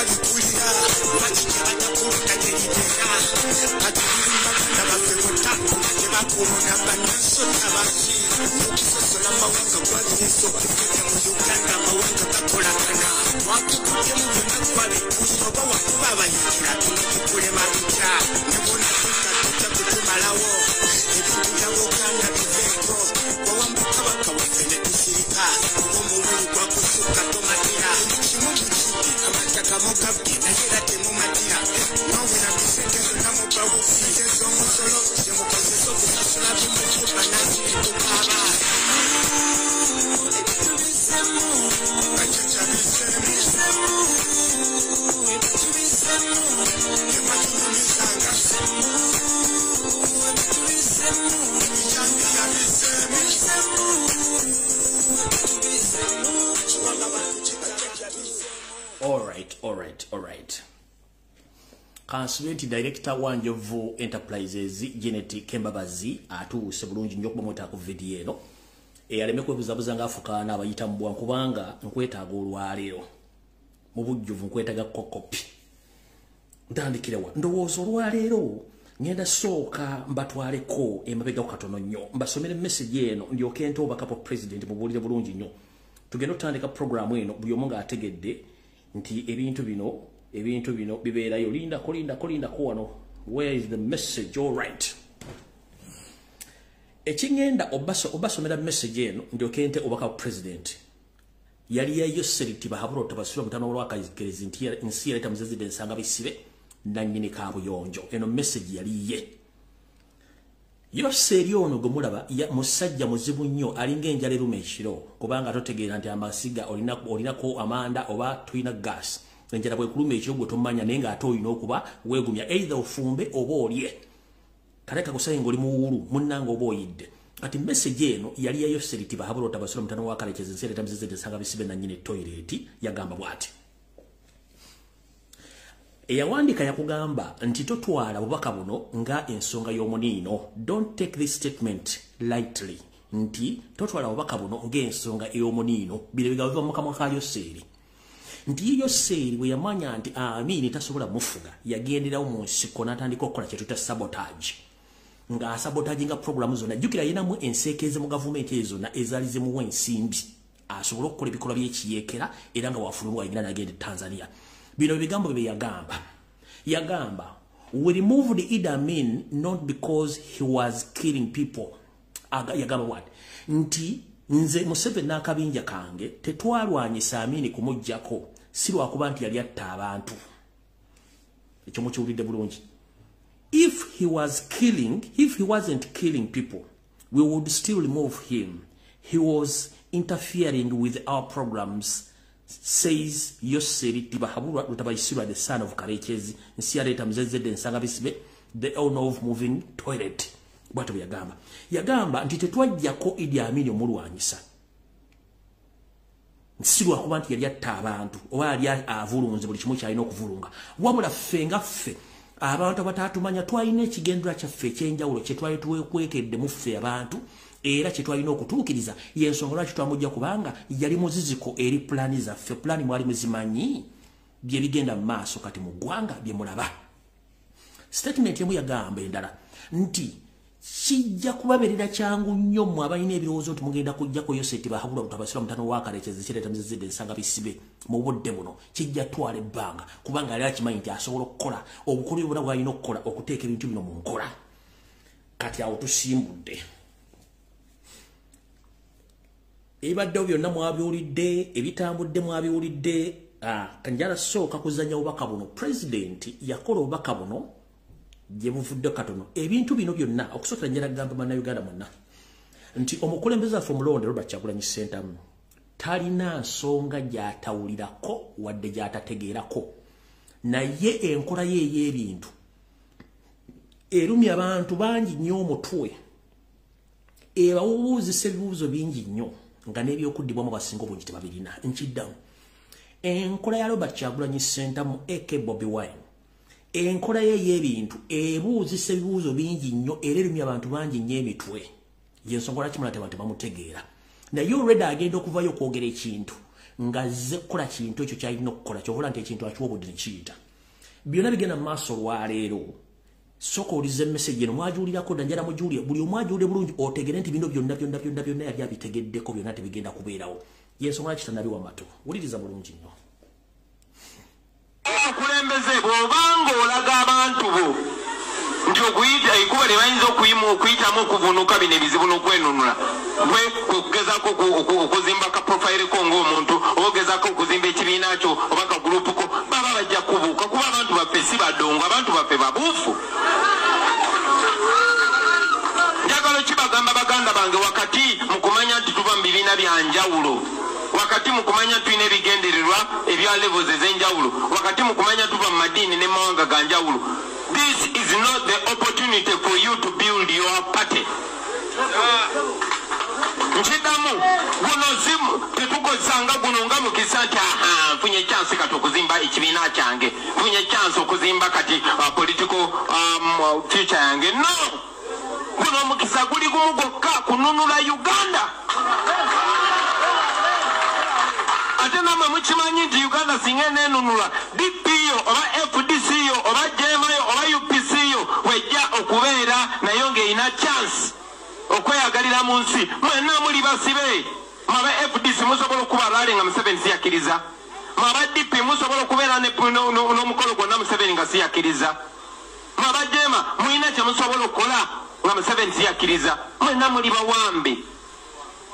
babikulira lwaki tebatakulunda teriteera katulimbaganda baffe bonna oba tebakulonda bannasota baki okusosola amawanga gwabiriza okufenya mu Uganda amawanga gakolagana twakikuttemu byonna twabikuza oba wakuba abayingira tunakikulema tutya ne bonatuta tujja kutumalawo ebintu bya Buganda biveeko wawamba kabaka waffe ne tusirika oba omululu gwakusukka tomatira kimu mukidde amataka mugabye naye era temumatira nowera bisente zonna mubawo sente z'omusolo zemukozesa okusasula bimukuba nasi netukaaba All right. Kansubenti director wa Njovu Enterprises Janet Kembabazi atuuse bulungi nnyo okuba ku video eno. Aleme kwebuzabuza ng'afukaana abayita mu bwangu kubanga nkwetaaga olwaleero. Mu bujjuvu nkwetaaga kokopi. Ntandikira wa ndowooza olwaleero ngenda sooka mbatwaleko emabegako katono nnyo mbasomere message eno ndyoke nte obubaka bwa president mubuulire bulungi nnyo. Tugenda otandika programu eno buli omu ng'ategedde nti ebintu bino bibeerayo. Lindako, lindako, lindako wano. Where is the message? All right, ekingenda obasomera message eno ndyoke nte obubaka bwa president yali ya Yoseri Tibahabura Tabasula mutano olwakagerezi nti nsi yaleeta muzezide ensanga bisibe nannyini kaabuyonjo. Eno message yali ye Yoseri ono gwe mulaba musajja muzibu nnyo, alinga enjala eruma ekiro kubanga totegeera nti amasiga olinako amanda oba tulina gas. Enjala bwekuluma ekiro gwe tomanya, naye ng'ate olina okuba weegumya, either ofumbe oba olye. Kale kakusaye ng'oli muwulu munnanga oba oyidde. Kati message eno yali ya Yoseri Tibahabura Tabasula mutano wa Kalekezi nsi yaleeta muzezide ensanga bisibe nannyini toilet. Yagamba bw'ati, eyawandiika yakugamba nti totwala bubaka buno nga ensonga y'omuniino. Don't take this statement lightly, nti totwala bubaka buno ng'ensonga ey'omuniino. Bino bigambo biva mu kamwa ka Yoseeri nti ye Yoseeri bwe yamanya nti Amini tasobola mufuga, yagenderawo mu nsiko n'atandika okukola kye tuyita sabotage, ng'asabotaginga programu zonna. Jjukira yinamu enseekeeze mu gavumenti ezo zonna ezaali zimuwa ensimbi asobole okukola ebikolwa by'ekiyeekera, era nga wafulumwa wayingira n'agenda e Tanzania. Bino ebigambo bye yagamba. Yagamba, "We removed Idi Amin not because he was killing people." Yagamba what? Nti nze Museveni n'akabinja kange tetwalwanyisa Amini kumuggyako si lwakuba nti yali atta abantu. Ekyo mukiwulidde bulungi. If he was killing, if he wasn't killing people, we would still remove him. He was interfering with our programs, says Yoseri Tibahabura Rutabayisirwa, the son of Karekezi Nsiareta Mzezede Nsanga Bisibe, the owner of moving toilet. Bwatyo bwe yagamba. Yagamba nti tetwajjako Idi Amin omulwanyisa si lwakuba nti yali atta abantu oba yali avulunze buli kimu kyalina okuvulunga, wabula ffe nga ffe abantu abataatumanya twalina ekigendera kyaffe ekyenjawulo kye twali twekwekedde mu ffe abantu era kye twalina okutuukiriza. Yensonga lwaki twamujja, kubanga yali muziziko eri pulaani zaffe. Pulaani mwali muzimanyi, bye bigenda mu maaso kati mu ggwanga bye mulaba. Statement emu yagamba endala nti kijja kubabeerera kyangu nnyo mmwe abalina ebirowoozo nti mugenda kujjako Yoseri Tibahabula Rutabasira mutano wa Kalekezi kireeta muzizidde ensanga bisibe mu budde buno, kijja twala ebbanga, kubanga yali akimanyi nti asobola okukola obukulu bwonna bw'alina okukola okuteeka ebintu bino mu nkola. Kati awo tusimbudde, ebibaddewo byonna mwabiwulidde, ebitambudde mwabiwulidde. Kanjala sooka kuzanya obubaka buno. Pulezidenti yakola obubaka buno gye buvudde katono. Ebintu bino byonna okusookera njala kugamba bannayuganda mwenna nti omukulembeze waffe omulonde Robert Kyagulanyi Ssentamu talina nsonga gy'atawulirako wadde gy'atategeerako, naye enkola ye ey'ebintu erumya abantu bangi nnyo omutwe, ebawubuuzisa ebibuuzo bingi nnyo nga n'ebyokuddibwamu basinga obungi tebabirina. Nkiddamu, enkola ya Robert Kyagulanyi Ssentamu aka Bobi Wine, enkola ye ey'ebintu ebuuzisa ebibuuzo bingi nnyo era erumya abantu bangi nnyo emitwe. Yensonga lwaki mulaba abantu bamutegeera, naye already agenda okuvayo okwogera ekintu Ngazze kukola kintu ekyo kyalina okukola, kyovola nti ekintu akiwa obudde ne kiyita. Byonna bigenda mu maaso olwaleero. Sooka owulirize message eno, mwagiwulirako dda, njala mugiwulire, buli omu agiwulire bulungi otegere nti bino byonna byonna byonna byonna yali abitegeddeko, byonna tebigenda kubeerawo. Y'ensonga lwaki tannabiwa matu. Wuliriza bulungi nnyo. Omukulembeze bw'obanga olaga abantu bo nti okuyita ekkubo lye bayinza okuyitamu okuvuunuka bino ebizibu n'okwenunula, gwe okugezaako okuzimba ka profile ko ng'omuntu, oba ogezaako okuzimba ekibiina kyo oba ka group ko, baba bajja kubuuka, kuba abantu baffe si badongo, abantu baffe babuufu. Njagala okibagamba baganda bange, wakati mu kumanya nti tuva mu bibiina bya njawulo, wakati mu kumanya tulina ebigendererwa ebya levels ez'enjawulo, wakati mu kumanya tuva mu madiini ne mawanga ga njawulo, this is not the opportunity for you to build your party. Nkiddamu, guno simu tetukozesanga guno nga mukisa nti aha, nfunye chance kati okuzimba ekibiina kyange, nfunye chance okuzimba kati political future yange. No, guno omukisa guli gumu gwokka, kununula Uganda. Ate nammwe mukimanyi nti Uganda singa eneenunula, DP yo oba FDC yo oba JEMA yo oba UPC yo wejja okubeera nayo ng'erina chance okweyagalira mu nsi. Mwenna muli basibe. Mwaba FDC musobola okuba rally nga Museveni siyakkiriza, mwaba DP musobola okubeera n'omukolo gwonna Museveni nga siyakkiriza, mwaba JEMA mulina kye musobola okukola nga Museveni siyakkiriza. Mwenna muli bawambe.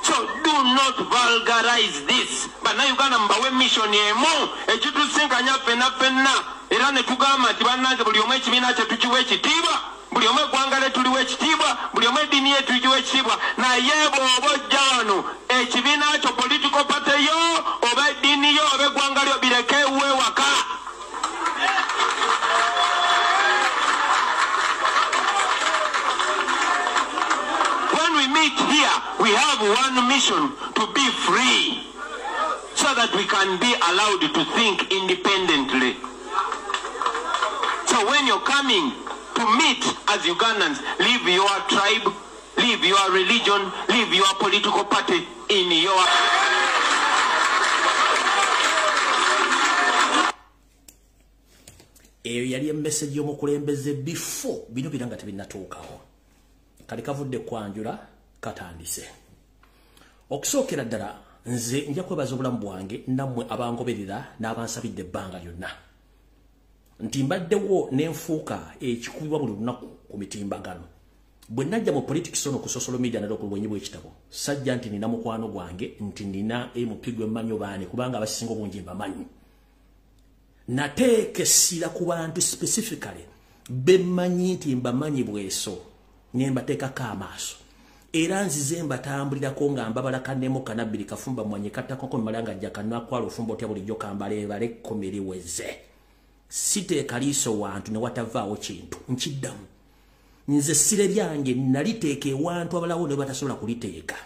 So do not vulgarize this. Bannayuganda mubawe mission emu ekitusinkanya ffenna ffenna, era ne tugamba nti bannange buli omu ekibiina kye tukiwa ekitiibwa, buli omu eggwanga lye tuliwa ekitiibwa, buli omu eddiini ye tugiwa ekitiibwa, naye bw'oba ojja wano ekibiina kyo, political party yo oba eddiini yo oba eggwanga lyo bireke ewuwe waka. When we meet here, we have one mission: to be free, so that we can be allowed to think independently. So when you're coming to meet as Ugandans, leave your tribe, leave your religion, leave your political party in your... Eyo yali emessage y'omukulembeze before bino biranga tebinnatuukawo. Kali kavudde kwanjula katandise. Okusookera ddala nze nja kwebaza obulamu bwange nammwe abangoberera n'abansabidde ebbanga lyonna, nti mbaddewo n'enfuuka ekikubibwa buli lunaku ku mitimbagano. Bwe najja mu politics ono ku social media nalwo ku bwenyi bw'ekitabo, sajja nti nina mukwano gwange, nti nina MP gwe mmanyi obaani, kubanga abasinga obungi mbamanyi. Nateeka essira ku bantu specifically bemmanyi nti mbamanyi bweso, ne mbateekako amaaso. Era nzize mbatambulirako nga mbabala kannemu kanabbiri kafumba mwanye kattakoko mmala nga ajja kanakwala ofumba otya bulijjo kambaleebale ekkomi liweze. Siteeka liiso wantu ne watavaawo kintu, nkiddamu. Nze essira lyange naliteeka ewantu abalawo ne batasobola kuliteeka.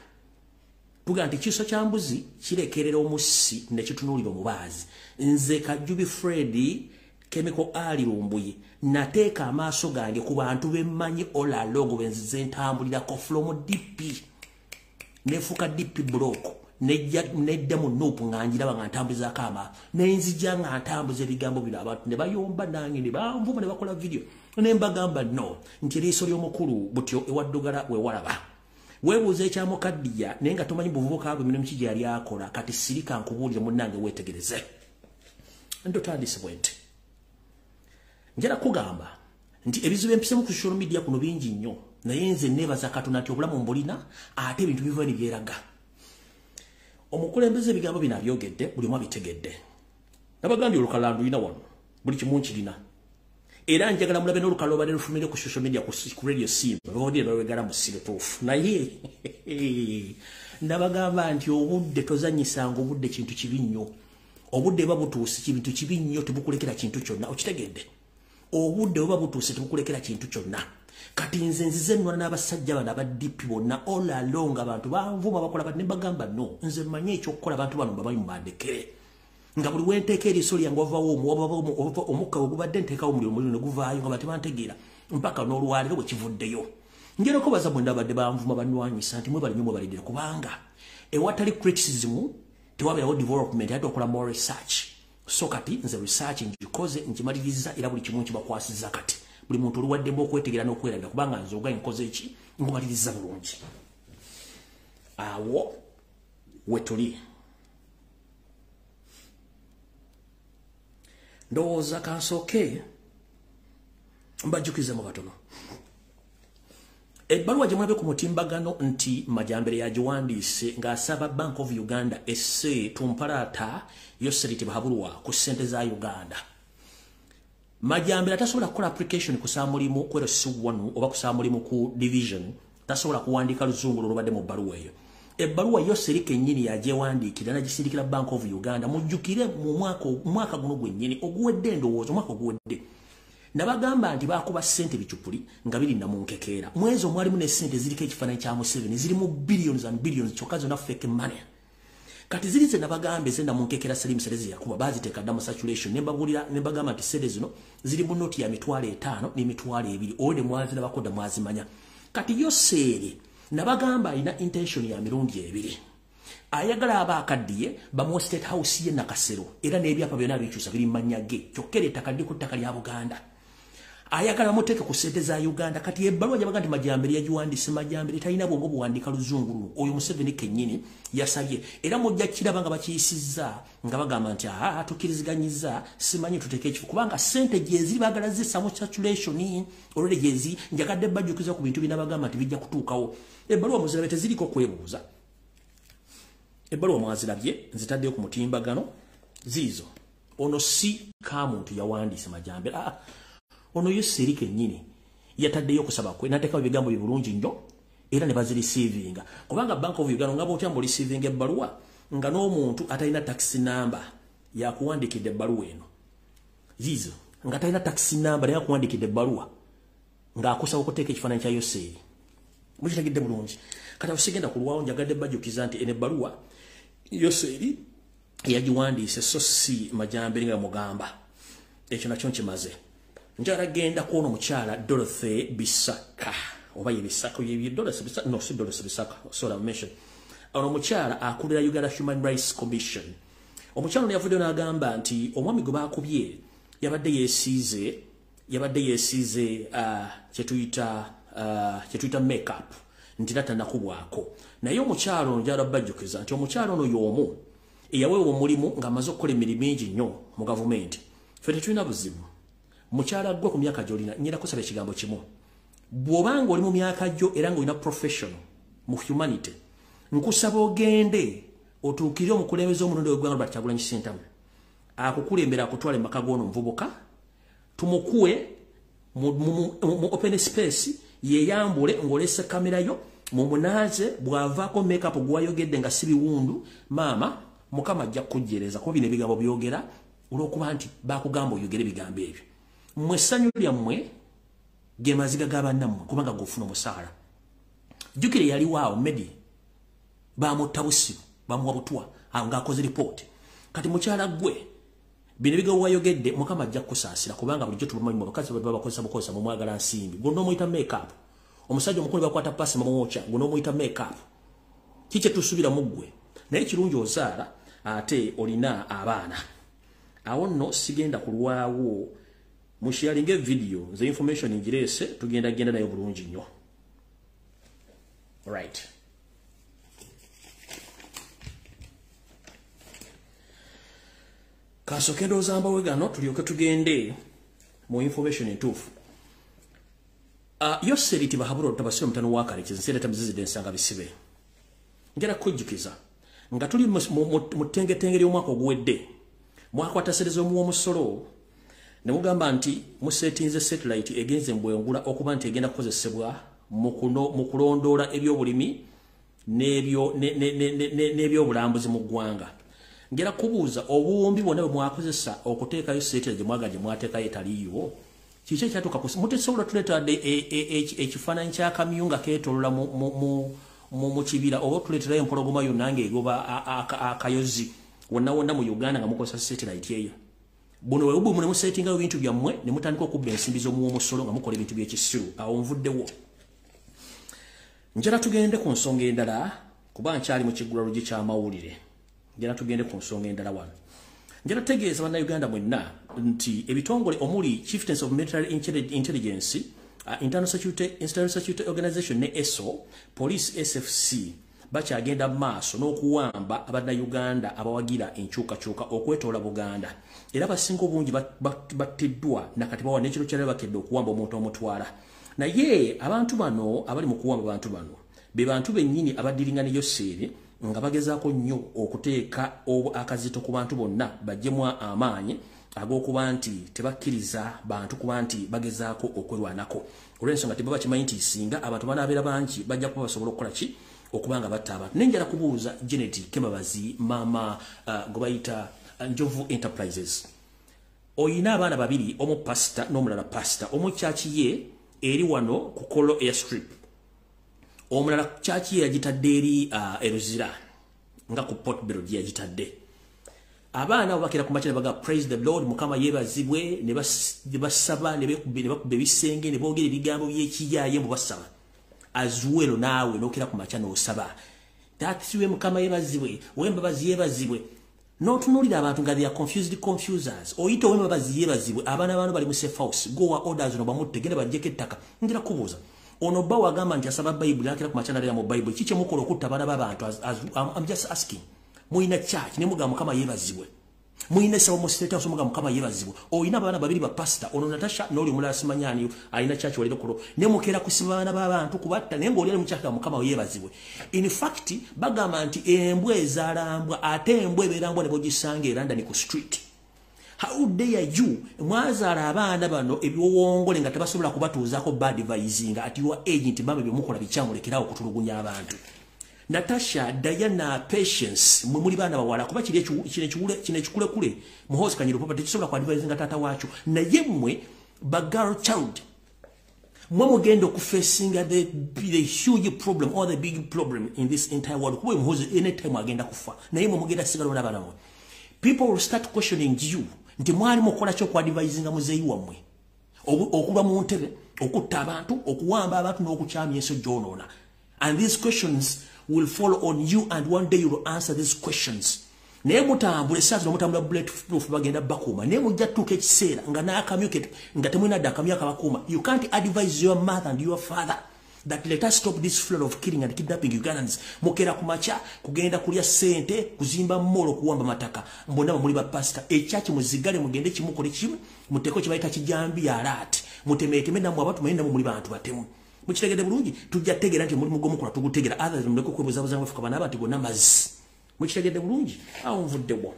Tugamba nti kiso kya mbuzi kirekerera omussi ne kitunuulira omubaazi. Nze Kajubi Fred Chemical Ali Lumbuye nateeka amaaso gange ku bantu bemmanyi olalogo benzize ntambulirako from DP, nefuuka DP block, nedda mu NUP nga njiraba nga ntambuzaako amaaso, nenzija nga ntambuza ebigambo bino abantu ne bayomba nange ne banvuma ne bakola video ne mbagamba no, nti eriiso ly'omukulu butyo ewaddugala we walaba. Weebuuza ekyamukaddiya naye nga tomanyi buvubuka bwe mirimu ki gye yali akola. Kati sirika nkubuulire munnange weetegereze. Ntotandise bwe nti njala kugamba nti ebizibu empisemu ku social media kuno bingi nnyo, naye nze neebaza Katonda nti obulamu mbulina, ate ebintu biva ne byeraga. Omukulembeze ebigambo bino abyogedde, buli omu abitegedde. Nabagambye olukalala ndulina wano, buli kimu nkirina. Era njagala mulabe n'olukalala olubadde lufumire ku social media, ku radio Simba, babadde balwegala mu sirutuufu. Naye nabagamba nti obudde tozannyisanga, obudde kintu kibi nnyo. Obudde buba butuuse kintu kibi nnyo, tebukulekera kintu kyonna, okitegedde? Obudde buba butuuse tebukulekera kintu kyonna. Kati nze nzize nnwana n'abasajja bano aba DP bonna all along, abantu banvuma bakola bati ne mbagamba no, nze mmanyi ekyokukola, abantu bano mbamanyi mubandekere. Nga buli wenteeka eriiso lyange wavaawo omukka we gubadde nteekawo omuliro, omuliro ne guvaayo nga batebantegeera mpaka n'olwaleero bwe kivuddeyo. Njera okubaza mwenna abadde banvuma bannwanyisa nti mwebale nnyo mwebaliddira, kubanga ewatali criticism Tewabeerawo development, ate okola more research. So kati nze research ngikoze, nkimaliriza, era buli kimu nkibakwasiza. Kati buli muntu oluwaddemu okwetegera n'okwerabira, kubanga nze ogaye nkoze eki, nkumaliriza bulungi. Awo wetuli. Ndowooza kansooke mbajjukize mu katono ebbaluwa gye mulabe ku mutimbagano nti Majambere yagiwandiise ng'asaba Bank of Uganda esse tumpalaata Yoseri Tibuhaburwa ku ssente za Uganda. Majambere tasobola kukola application kusaba mulimu ku LC1 oba kusaba mulimu ku division, tasobola kuwandiika luzungu olubadde mu bbaluwa eyo. Ebbaluwa Yoseri kennyini yagyewandiikira n'agisindikira Bank of Uganda. Mujjukire mu mwaka guno gwennyini oguwedde, endowooza omwaka oguwedde nabagamba nti bakuba ssente bicupuli nga biri namunkekeera. Mwezi omwalimu ne ssente ziriko ekifaananyi kya Museveni, zirimu billions and billions, kyokka zonna fake money. Kati ziri ze nabagambe ze namunkekeera Salim Saleh yakuba baziteeka dda mu saturation, ne mbabuulira ne mbagamba nti ssente zino ziri mu noti ya 50,000 n'20,000, olwo ne mwazirabako dda mwazimanya. Kati Yoseri nabagamba alina intention ya mirundi ebiri. Ayagala aba akaddiye bamuwa State House ye Nakasero, era n'ebyapa byonna bikyusa biri mu mannya ge, kyokka era ettaka liri ku ttaka lya Buganda. Ayagala bamuteeke ku ssente za Uganda. Kati ebbaluwa gyabaga nti Majambere yagiwandiise, Majambere talina bwongo buwandiika luzungu luno. Oyo Museveni kennyini yasabye, era mujja kiraba nga bakiyisizza nga bagamba nti aa tukkiriziganyizza, simanyi tuteeke ekifo, kubanga ssente gyeziri baagala zissa mu saturation olwedde gyezi. Njagadde bajjukiza ku bintu binabagamba nti bijja kutuukawo. Ebbaluwa muzirabe, teziriko kwebuuza. Ebbaluwa mwazirabye, nzitaddeyo ku mutimbagano ziizo. Ono si kamuntu yawandiise Majambere, aa ono Yoseri kennyini yataddeyo okusaba kwe n'ateekawo ebigambo bye bulungi nnyo, era ne bazireceivinga. Kubanga Bank of Uganda nga bw'otya mbureceivinga ebbaluwa nga n'omuntu atalina tax number yakuwandiikidde ebbaluwa eno. Ziizo nga talina tax number naye akuwandiikidde ebbaluwa ng'akusaba okuteeka ekifaananyi kya Yoseri. Mukitegedde bulungi. Kati awo sigenda kulwawo, njagadde bajjukiza nti eno ebbaluwa Yoseri yagiwandiise, so si Majambere nga mugamba. Ekyo nakyo nkimaze. Njagala genda kuona omukyala Dorothy Bisaka, oba ye Bisaka, ye Dorothy Bisaka, no si Dorothy Bisaka, sorry I mentioned. Ono omukyala akulira Uganda Human Rights Commission. Omukyala ono yavuddeyo n'agamba nti omwami gwe baakubye yabadde yeesiize kyetuyita makeup, nti tanakubwako. Naye omukyala ono njagala bajjukiza nti omukyala ono y'omu eyaweebwa omulimu ng'amaze okukola emirimu mingi nnyo mu gavumenti. Ffe tetulina buzibu. Mukyala gwe ku myaka gy'olina, nyina kusaba ekigambo kimu. Bw'obanga oli mu myaka gyo era ng'olina professional mu humanity, nkusaba ogende otuukirire omukulembeze omulonde w'eggwanga Robert Kyagulanyi Ssentamu, akukulembera akutwale mu maka g'ono omuvubuka, tumukuwe mu open space, yeeyambule ng'olese kamera yo, mumunaaze, bw'avaako makeup gw'ayogedde nga si biwundu, maama Mukama ajja kukujjereza, kuba bino ebigambo byogera olw'okuba nti baakugamba oyogere ebigambo ebyo. Mmwe essanyu lyammwe ge maziga ga bannammwe, kubanga g'ofuna omusaala. Jjukira yaliwo awo Medi bamutta busiru, bamuwa butwa ng'akoze lipooti. Kati mukyala ggwe bino ebigambo wayogedde Mukama ajja kukusaasira, kubanga bulijjo tubamanyi abakazi babakozesa bukozesa, mumwagala nsimbi. Gwe n'omuyita makeup, omusajja omukulu bakwata pasi bamwokya, gwe n'omuyita makeup. Kiki kye tusuubira mu ggwe? Naye kirungi ozaala ate olina abaana. Awo nno sigenda kulwawo, musharinge video nze information ngireese, tugenda genda nayo bulungi nnyo. Right. Kasooke ndowooza mbawe gano tulyoke tugende mu information entuufu. Yoseri Tibuhaburwa Tabasire mutano wa Kalekezi, nseera muzizidde ensanga bisibe. Njagala kukujjukiza nga tuli mu ttengetenge ly'omwaka oguwedde, mwakwata ssente z'omuwa omusolo ne mugamba nti musetinze satellite egenze mbwengula okuba nti egenda kukozesebwa mu kulondoola ebyobulimi n'ebyobulambuzi mu ggwanga. Njagala kubuuza obuwumbi bwonna bwe mwakozesa okuteekayo satellite gye mwagala gye mwateekayo etaliiwo, kiki ekyatuuka ku mutesobola tuleeta ekifaananyi kya kamyu nga keetoolola mu kibira, oba tuleeterayo empologoma yonna ng'egoba akayozi wonna wonna mu Uganda nga mukozesa satellite eyo. Buno bwe bumu ne musetingayo ebintu byammwe ne mutandika okubba ensimbi z'omuwa omusolo nga mukola ebintu by'ekisiru. Awo nvuddewo. Njala tugende ku nsonga endala, kuba nkyali mu kiggula luggi ky'amawulire. Njala tugende ku nsonga endala wano. Njala tegeeza bannayuganda mwenna nti ebitongole omuli Chieftains of Military Intelligence, Internal Security Organization ne ESO, Police SFC bakyagenda maaso n'okuwamba abannayuganda abawagira enkyukakyuka okwetoola Buganda. Era abasinga obungi battiddwa nakati bawa n'ekiro kyaleero bakedde okuwamba omuntu omutwala. Naye abantu bano abali mu kuwamba abantu bano be bantu bennyini abaddiringa ne Yoseeri nga bagezaako nnyo okuteeka akazito ku bantu bonna baggyemu amaanyi ag'okuba nti tebakkiriza bantu kuba nti bagezaako okwerwanako, olw'ensonga tebaba kimanyi nti singa abantu banaabeera bangi bajja kuba basobola okukola ki okubanga batta abantu. Naye njala kubuuza Janet Kembabazi, maama gwe bayita Njovu Enterprises, oyina abaana babiri, omu pasita n'omulala pasita, omu kyaki ye eri wano ku Kolo Airstrip, omulala kyaki ye yagitadde eri Eruzira nga ku Port Bell gye yagitadde. Abaana abo bakera ku makya ne bagamba praise the Lord, Mukama yeebazibwe, ne basaba ne bakuba ebisenge ne boogera ebigambo by'ekiyaaye mbu basaba. As well naawe n'okera ku makya n'osaba that's we Mukama yeebazibwe, Owembabazi yeebazibwe. N'otunuulira abantu nga they are confused confusers. Oyita Owembabazi yeebazibwe, abaana bano bali mu safe house, go wa orders no bamutte, genda baggyeko ettaka. Njira kubuuza ono bba wagamba nti asaba Bayibuli, akera ku makya n'abeera mu Bayibuli, ki kye mukola okutta abaana b'abantu? I'm just asking. Mulina church ne mugamba Mukama yeebazibwe, mulina essabo mu state house mugamba Mukama yeebazibwe, oyina abaana babiri ba pasita, ono Natasha n'oli omulala simanyi ani alina church waliro kulo, ne mukera kusiba abaana b'abantu kubatta, naye ng'oli ali mu church Mukama yeebazibwe. In fact bagamba nti embwa ezaalambwa, ate embwa ebeera mbwa ne bw'ogisanga e London ku street. How dare you, mwazaala abaana bano ebiwongole nga tebasobola kubatuuzaako badvisinga at your age nti mama byemukola bikyamulekerawo okutulugunya abantu. Natasha, Diana, Patience, mwe muli baana bawala, kuba kiri kino ekikulekule Muhoozi Kanyiro papa tekisobola kuadvisinga taata waakyo. Naye mmwe ba girl child mwe mugenda okufacinga the huge problem or the big problem in this entire world, kuba Muhoozi anytime agenda kufa, naye mwe mugenda sigala n'abaana bamwe. People will start questioning you nti mwali mukola ki okuadvisinga muzeeyi wammwe okulwa mu ntebe, okutta abantu, okuwamba abantu n'okukyamya ensi gyonoona. And these questions will follow on you, and one day you will answer these questions. Naye mutambule essaawa zino mutambula bullet proof, bagenda bakuuma, naye mujja tutuuka ekiseera nga n'akamyu nga temulina dde akamyu akabakuuma. You can't advise your mother and your father that let us stop this flood of killing and kidnapping Ugandans. Mukera ku makya kugenda kulya ssente, kuzimba mall, okuwamba mataka, mbonna muli ba pasita. Ekyaki muzigale mugende kimukole kimu, muteeko kye bayita kijambiya alaati, mutemeeteme nammwe abantu, mwenna muli bantu batemu. Mukitegedde bulungi, tujja tegeera nti omulimu gw'omukola tugutegeera, others muleke okwebuzabuza nga fuka bana abantu gonna mazzi. Mukitegedde bulungi, awo nvuddewo.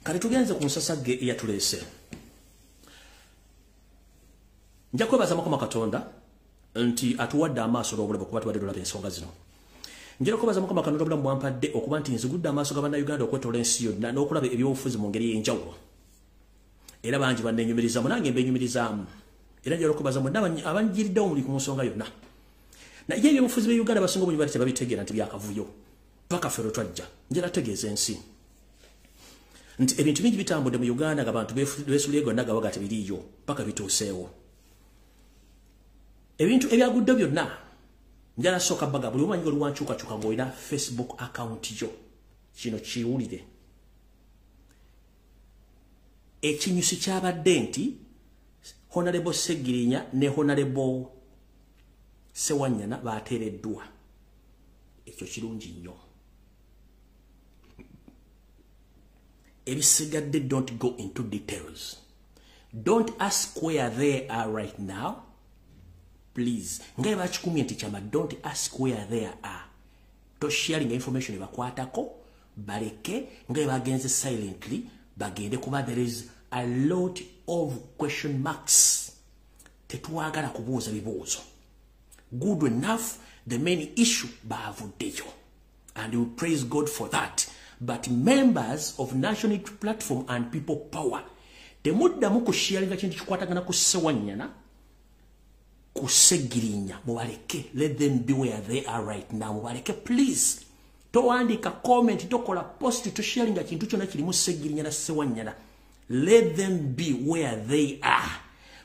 Kale tugenze ku nsasagge eyatuleese. Nja kwebaza Mukama Katonda nti atuwadde amaaso n'obulamu kuba tubadde tulaba ensonga zino. Njala kwebaza Mukama Katonda obulamu bwampadde okuba nti nzigudde amaaso ga bannayuganda okwetoola ensi yonna n'okulaba ebyobufuzi mu ngeri ey'enjawulo. Era bangi banneenyumirizaamu, nange mbeenyumirizaamu. Era njala okwebaza mwenna abanjiriddewo muli ku nsonga yonna. Naye ebyobufuzi b'e Uganda basinga obungi bali tebabitegeera nti byakavuyo paka ffe lwe twajja. Njala tegeeza ensi nti ebintu bingi bitambudde mu Uganda nga abantu beesulye gonna gawaga tebiriiyo paka bituuseewo. Ebintu ebyagudde byonna njala sooka baga buli omanyi oli wankyukakyuka ng'olina Facebook account yo, kino kiwulire. Ekinyusi kyabadde nti Honorable Ssegirinya ne Honorable Ssewanyana bateereddwa. Ekyo kirungi nnyo. Ebisigadde don't go into details. Don't ask where they are right now. Please. Nga bakikumye nti kyama, don't ask where they are. To sharing information ebakwatako, baleke, nga bagenze silently, bagende kuba there is a lot of question marks. Tetwagala kubuuza bibuuzo. Good enough, the main issue bavuddeyo. And we praise God for that. But members of National Platform and People Power, temuddamu kusharinga kintu kikwatagana ku Ssewanyana, ku Ssegirinya, mubaleke. Let them be where they are right now. Mubaleke please. Towandiika comment, tokola post, tosharinga kintu kyonna kirimu Ssegirinya na Ssewanyana. Let them be where they are.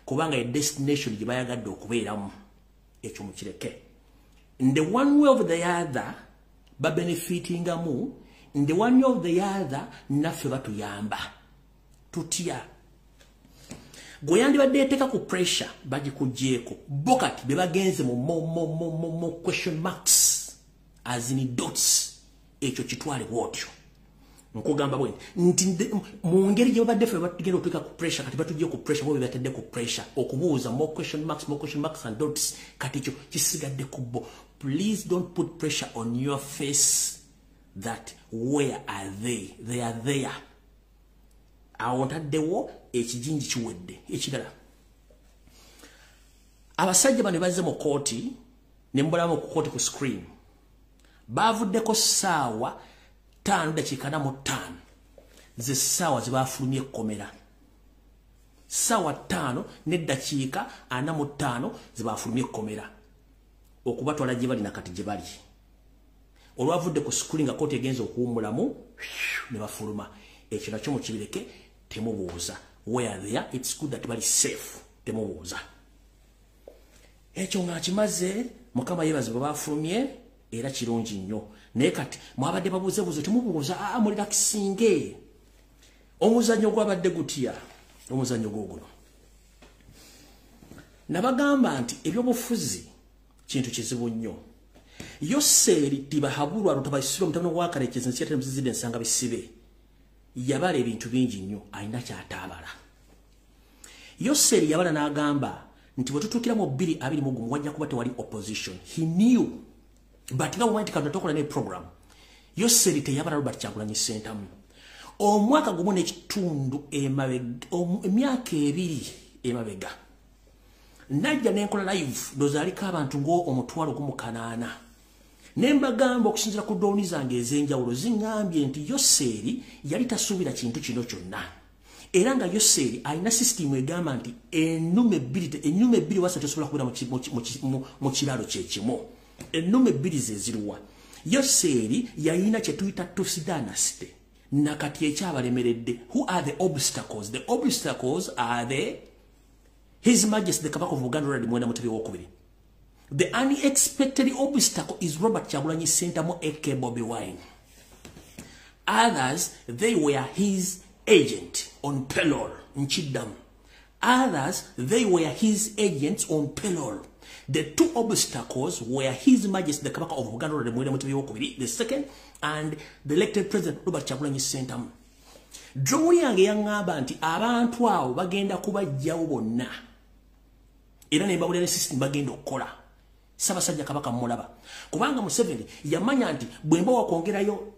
Kubanga e destination gye bayagadde okubeeramu. Ekyo mukireke. In the one way or the other, babenefitingamu In the one of the other, naffe batuyamba. Tutya. Gwe yandibadde eteeka ku pressure bagikuggyeeko. Bo kati be bagenze mu mo question marks as in dots. Ekyo kitwale bw'otyo. Nkugamba bwe nti mu ngeri gye babadde ffe batugenda otuuka ku pressure, kati batujje ku pressure, bo be batadde ku pressure okubuuza more question marks and dots. Kati ekyo kisigadde ku bo. Please don't put pressure on your face that where are they? They are there. Awo ntaddewo ekijinji kiwedde. Ekirala, abasajja bano bazze mu kooti ne mbulamu ku kooti ku screen. Bavuddeko ssaawa 5:45, ze ssaawa ze baafulumye ekkomera. Ssaawa 5:45 ze baafulumye ekkomera okubatwala gye bali nakati gye bali. Olwavudde ku screen nga kooti egenza okuwummulamu ne bafuluma. Ekyo nakyo mukibireke, temubuuza. Where they are, it's good that bali safe, temubuuza. Ekyo nga kimaze, Mukama yeebazibwe bafulumye, era kirungi nnyo. Naye kati mwabadde babuuzebuuze, temubuuza, aa mulirakisinge. Omuzannyo gwabadde gutya? Omuzannyo guuguno. Nabagamba nti ebyobufuzi kintu kizibu nnyo. Yoseeri Tibahabulwa Rutabaisirwa mutabani wa Karekezi nsi yatera muzizidde ensanga bisibe. Yabala ebintu bingi nnyo, alina ky'ataabala. Yoseeri yabala n'agamba nti bwe tutuukira mu 2021 wajja kuba tewali opposition. He knew. But nga bw'omanyi nti Katonda tokola ne program. Yoseeri teyabala Robert Kyagulanyi Ssentamu. Omwaka gumu n'ekitundu emabega, emyaka 2 emabega. Najja ne nkola live, ndowooza aliko abantu ng'omutwalo 18. Ne mbagamba okusinziira ku ddooni zange ez'enjawulo ziŋŋambye nti Yoseeri yali tasuubira kintu kino kyonna. Era nga Yoseeri alina sisitimu egamba nti ennume ebbiri wasa tosobola kubeera mu kiraalo kye kimu. Ennume ebbiri ze ziruwa. Yoseeri yalina kye tuyita Tutsi dynasty. Nakati ekyabalemeredde. Who are the obstacles? The obstacles are the His Majesty the Kabaka of Buganda Ronald Muwenda Mutebi II. The unexpected obstacle is Robert Kyagulanyi Ssentamu aka Bobi Wine. Others, they were his agent on payroll. Nchidam. Others, they were his agents on payroll. The two obstacles were His Majesty the Kabaka of Buganda Ronald Muwenda Mutebi II, the second, and the elected president Robert Kyagulanyi Ssentamu. Drone yange yaŋŋamba nti abantu abo bagenda kubajjawo bonna. Era ne mbabulira system bagenda okukola. Ssaabasajja Kabaka mmulaba. Kubanga Museveni yamanya nti bwe mba wakwongerayo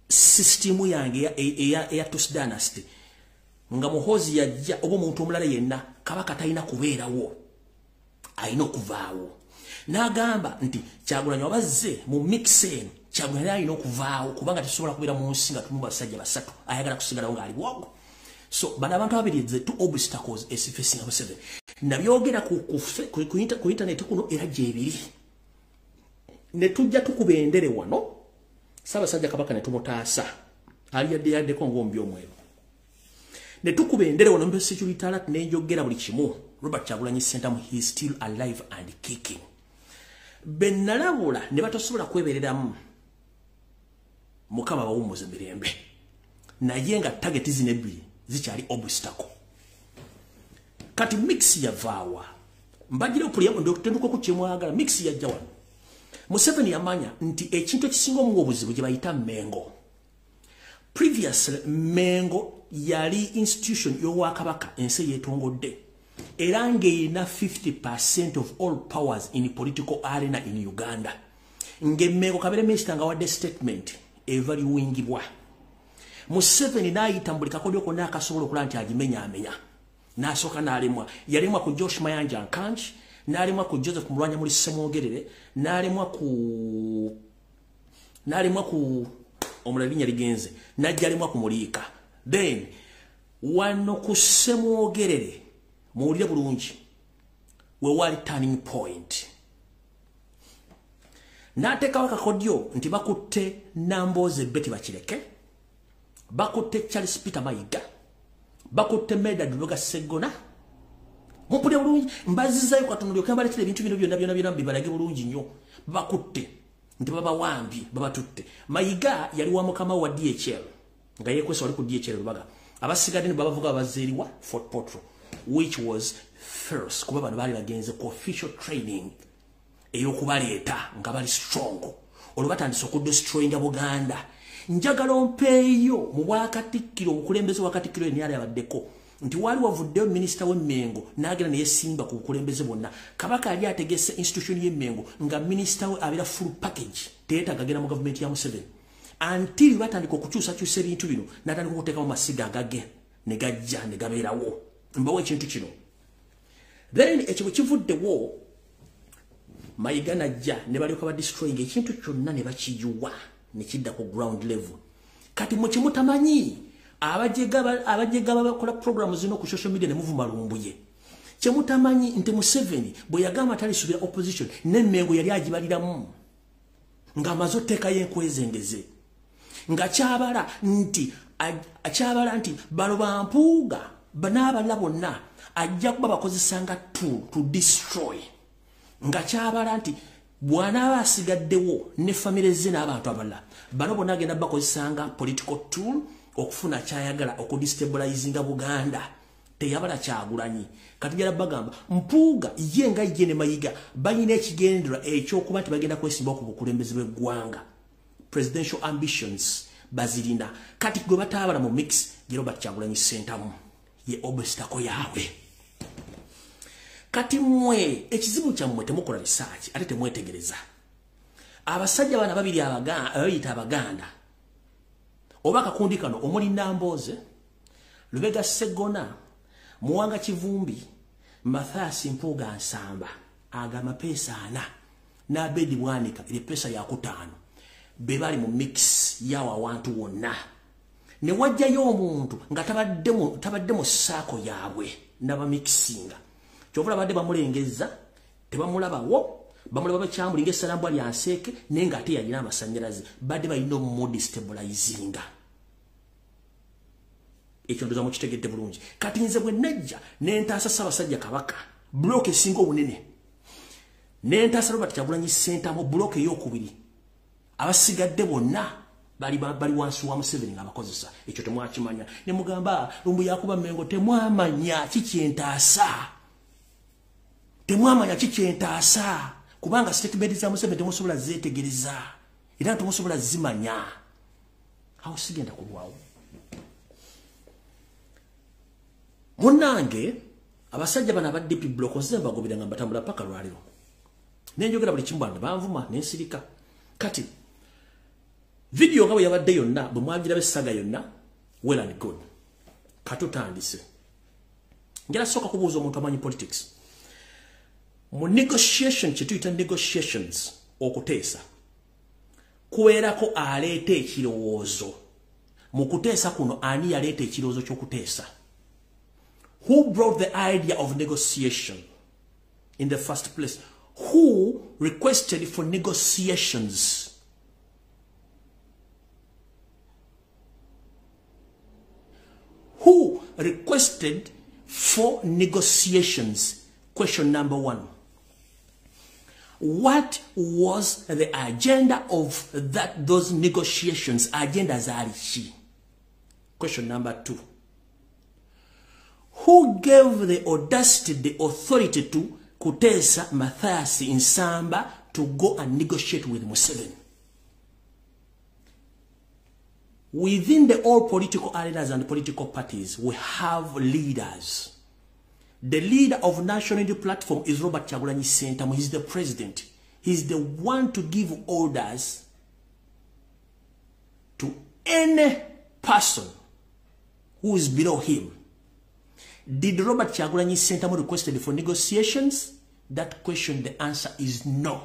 sisitimu yange eya Tutsi dynasty, nga Muhoozi yajja oba omuntu omulala yenna, Kabaka talina kubeerawo, alina okuvaawo. N'agamba nti Kyagulanyi wabazze mu mix eno, Kyagulanyi alina okuvaawo kubanga tetusobola kubeera mu nsi nga tulimu basajja basatu, ayagala kusigalawo ng'ali bwogo. So bano abantu babiri, the two obstacles is facing Museveni. Nabyogera ku internet kuno era gyebiri. Ne tujja tukuba endere wano, Ssaabasajja Kabaka ne tumutaasa. Ali yadde yaddeko ng'ombi omweru. Ne tukuba endere wano mbe security alert ne njogera buli kimu. Robert Kyagulanyi Ssentamu, he is still alive and kicking. Be nalabula ne batasobola kwebereramu. Mukama bawummuze mirembe. Naye nga target zino ebbiri zikyali obstacle. Kati mix yavaawa. Mbagira okulya ndokutenduka ku kyemwagala, mix yajja wano. Museveni yamanya nti ekintu ekisinga omuwa obuzibu gye bayita Mengo. Previously Mengo yali institution y'obwakabaka ensi yeetongodde. Era ng'erina 50% of all powers in political arena in Uganda. Ng'Emmengo kabere minisita nga wadde statement evaluingibwa. Museveni n'ayita mu buli kakodyo konna akasobola okulaba nti agimenyaamenya. N'asooka n'alemwa. Yalemwa ku Josh Mayanja Nkangi, n'alemwa ku Joseph Mulwanya muli Ssemwogerere, n'alemwa ku omulala linnya ligenze, n'ajja alemwa ku Muliika. Then wano ku Ssemwogerere muwulire bulungi we wali turning point. N'ateekawo akakodyo nti bakutte Nambooze Betty Bakireke, bakutte Charles Peter Mayiga, bakutte Medard Lubega Sseggona. Mumpulire bulungi, mbazizaayo katono ndyoke mbaleetera ebintu bino byonna byonna byonna bibalage bulungi nnyo. Bakutte Nti babawambye babatutte. Mayiga yali wa mukama wa DHL nga yekwesa wali ku DHL Lubaga. Abasigadde ne babavuga bazeeriwa Fort Portal, which was first kuba bano baali bagenze ku official training ey'okubaleeta nga bali strong. Olwo batandise okudestroyinga Buganda. Njagala ompeeyo mu bwakatikkiro, obukulembeze bwa Katikkiro yennyali abaddeko nti wali wavuddeyo minisita w'Emmengo n'agenda ne yeesimba ku bukulembeze bwonna. Kabaka yali ategese institution y'Emmengo nga minisita we abeera full package, teyeetaaga agenda mu gavumenti ya Museveni. Until batandika okukyusakyusa ebintu bino, n'atandika okuteekamu masiga agage ne gajja ne gabeerawo. Mbawo ekintu kino. Then ekyo bwe kivuddewo, Mayiga n'ajja ne balyoka badestroyinga ekintu kyonna ne bakiyiwa ne kidda ku ground level. Kati mwe kyemutamanyi, abajega bakola program zino ku social media ne muvuma Lumbuye. Kyemutamanyi nti Museveni bwe yagamba talisuubira opposition, n'Emmengo yali agibaliramu ng'amaze otteekayo enkwezengeze, nga kyabala nti balo bampuuga n'abalala bonna ajja kuba bakozesanga tool to destroy, nga kyabala nti bw'anaaba asigaddewo ne famire ze n'abantu abalala bano bonna agenda bakozesanga political tool okufuna kyayagala okudestabilizinga Buganda. Teyabala Kyagulanyi. Kati njala bagamba Mpuuga ye nga ye ne Mayiga balina ekigendererwa ekyokuba nti bagenda kwesimbawo ku bukulembeze bw'eggwanga. Presidential ambitions bazirina. Kati gwe bataabala mu mix ye Robert Kyagulanyi Ssentamu, ye obstacle yaabwe. Kati mmwe ekizibu kyammwe temukola research ate temwetegereza. Abasajja bano babiri abayita Abaganda oba akakundi kano omuli Nambooze, Lubega Sseggona, Muwanga Kivumbi, Mathias Mpuuga Nsamba, aga amapeesa ana n'Abedi Bwanika eri peesa yakutaano, be bali mu mix yawo awantu wonna. Ne wajjayo omuntu nga tabadde mu ssaako yaabwe n'abamikisinga. Kyova babadde bamulengeza tebamulabawo, bamulaba bakyamulinga essalambwa lya nseeke, naye ng'ate yalina amasannyalaze. Badde balina omudestabilizinga. Ekyo ndowooza mukitegedde bulungi. Kati nze bwe najja ne ntaasa Ssaabasajja Kabaka, bulooka esinga obunene, ne ntaasa Robert Kyagulanyi Ssentamu, bulooka ey'okubiri, abasigadde bonna bali wansi wa Museveni ng'abakozesa. Ekyo temwakimanya. Ne mugamba Lumbuye yakuba Mmengo, temwamanya kikyentaasa. Temwamanya kikyentaasa. Kubanga statement za Museveni temusobola zeetegereza era temusobola zimanya. Awo sigenda kulwawo. Munnange abasajja bano aba DP block nze mbagobera nga mbatambula paka lwaliro. Ne njogera buli kimu, bano banvuma ne nsirika. Kati video nga bwe yabadde yonna bwe mwagiraba essaga yonna, well and good. Katutandise. Njala sooka kubuuza omuntu amanyi politics. Mu negotiation, kye tuyita negotiations, okuteesa, kubeerako aleeta ekirowoozo. Mu kuteesa kuno ani yaleeta ekirowoozo ky'okuteesa? Who brought the idea of negotiation in the first place? Who requested for negotiations? Who requested for negotiations? Question number one. What was the agenda of those negotiations? Agenda zaali ki? Question number two. Who gave the audacity, the authority to Kutesa Mathias Nsamba to go and negotiate with Museveni? Within the all political arenas and political parties, we have leaders. The leader of National Unity Platform is Robert Kyagulanyi Ssentamu. He's the president. He's the one to give orders to any person who is below him. Did Robert Kyagulanyi Ssentamu requested for negotiations? That question, the answer is no.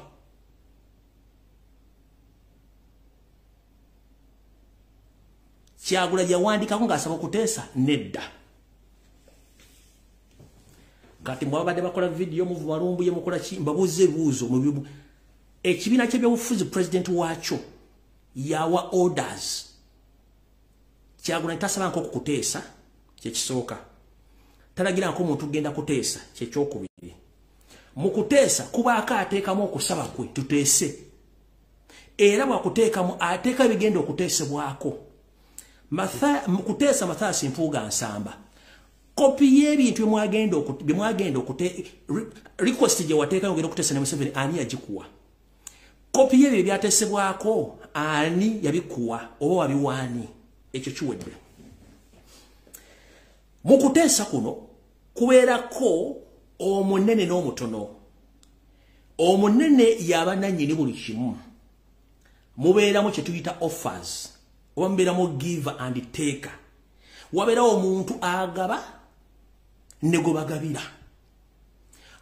Kyagulanyi yawandikako ng'asaba okuteesa? Nedda. Kati mwabadde bakola video muvuma Lumbuye mukola ki, mbabuuze ebibuuzo. Ekibiina ky'ebyobufuzi president waakyo yawa orders. Kyagulanyi tasaba nko kuteesa, kyekisooka. Talagira nko omuntu genda kuteesa, kyekyokubiri. Mu kuteesa kubaako ateekamu okusaba kwe tuteese. Era bw'akuteekamu ateeka ebigenda okuteesebwako. Kuteesa Mathias Mpuuga Nsamba, kopi y'ebintu byemwagenda request gye wateekayo ogenda okuteesa ne Museveni, ani yagikuwa? Kopi y'ebyo ebyateesebwako ani yabikuwa oba wabiwaani? Ekyo kiwedde. Mu kuteesa kuno kubeerako omunene n'omutono. Omunene yaba nannyini buli kimu. Mubeeramu kye tuyita offers, oba mubeeramu give and take. Wabeerawo omuntu agaba ne gwe bagabira.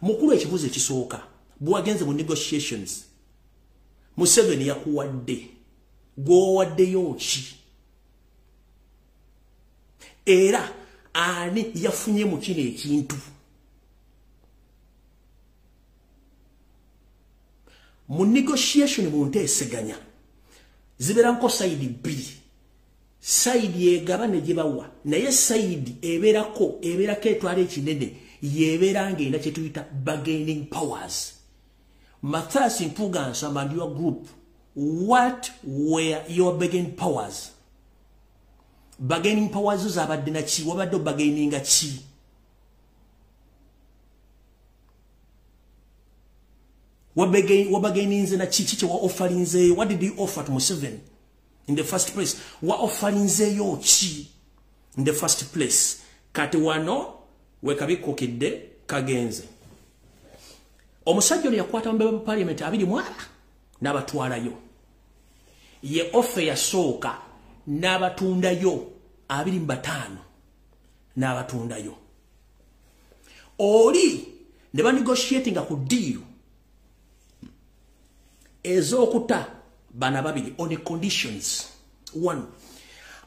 Mukulu, ekibuuzo ekisooka, bwagenze mu negotiations, Museveni yakuwadde, gw'owaddeyo ki? Era ani yafunye mu kino ekintu? Mu negotiation, mu nteeseganya, zibeerako side bbiri, side egaba ne gyebawa, naye side ebeerako etwala ekinene yebeera ng'erina kye tuyita bargaining powers. Mathias Mpuuga Nsamba and your group, what were your bargaining powers? Bargaining powers zabadde naki? Wabadde obargaininga ki? Wabargaininze na ki? Kiki wa offerinzeeyo? What did you offer to Museveni in the first place? Wa offerinzeeyo ki in the first place? Kati wano wekabikukidde kagenze. Omusajja ono yakwata mu parliament 24 n'abatwalayo. Ye offer yasooka n'abatundayo 25 n'abatundayo. Oli ne banegotiatinga ku deal ez'okuta bana babiri on the conditions. One,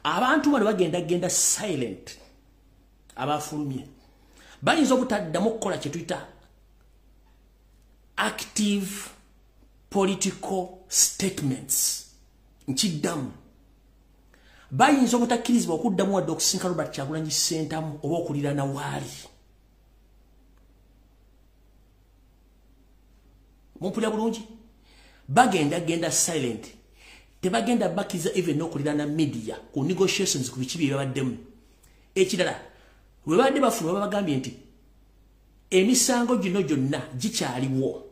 abantu bano bagenda genda silent. Abafulumye bayinza obutaddamu okukola kye tuyita active political statements. Nkiddamu, bayinza obutakkirizibwa okuddamu wadde okusinka Robert Kyagulanyi Ssentamu oba okuliraana waali. Mumpulira bulungi? Bagenda genda silent, tebagenda bakkiriza even n'okuliraana media ku negotiations, ku biki bye babaddemu. Ekirala, bwe babadde bafuluma, babagambye nti emisango gino gyonna gikyaliwo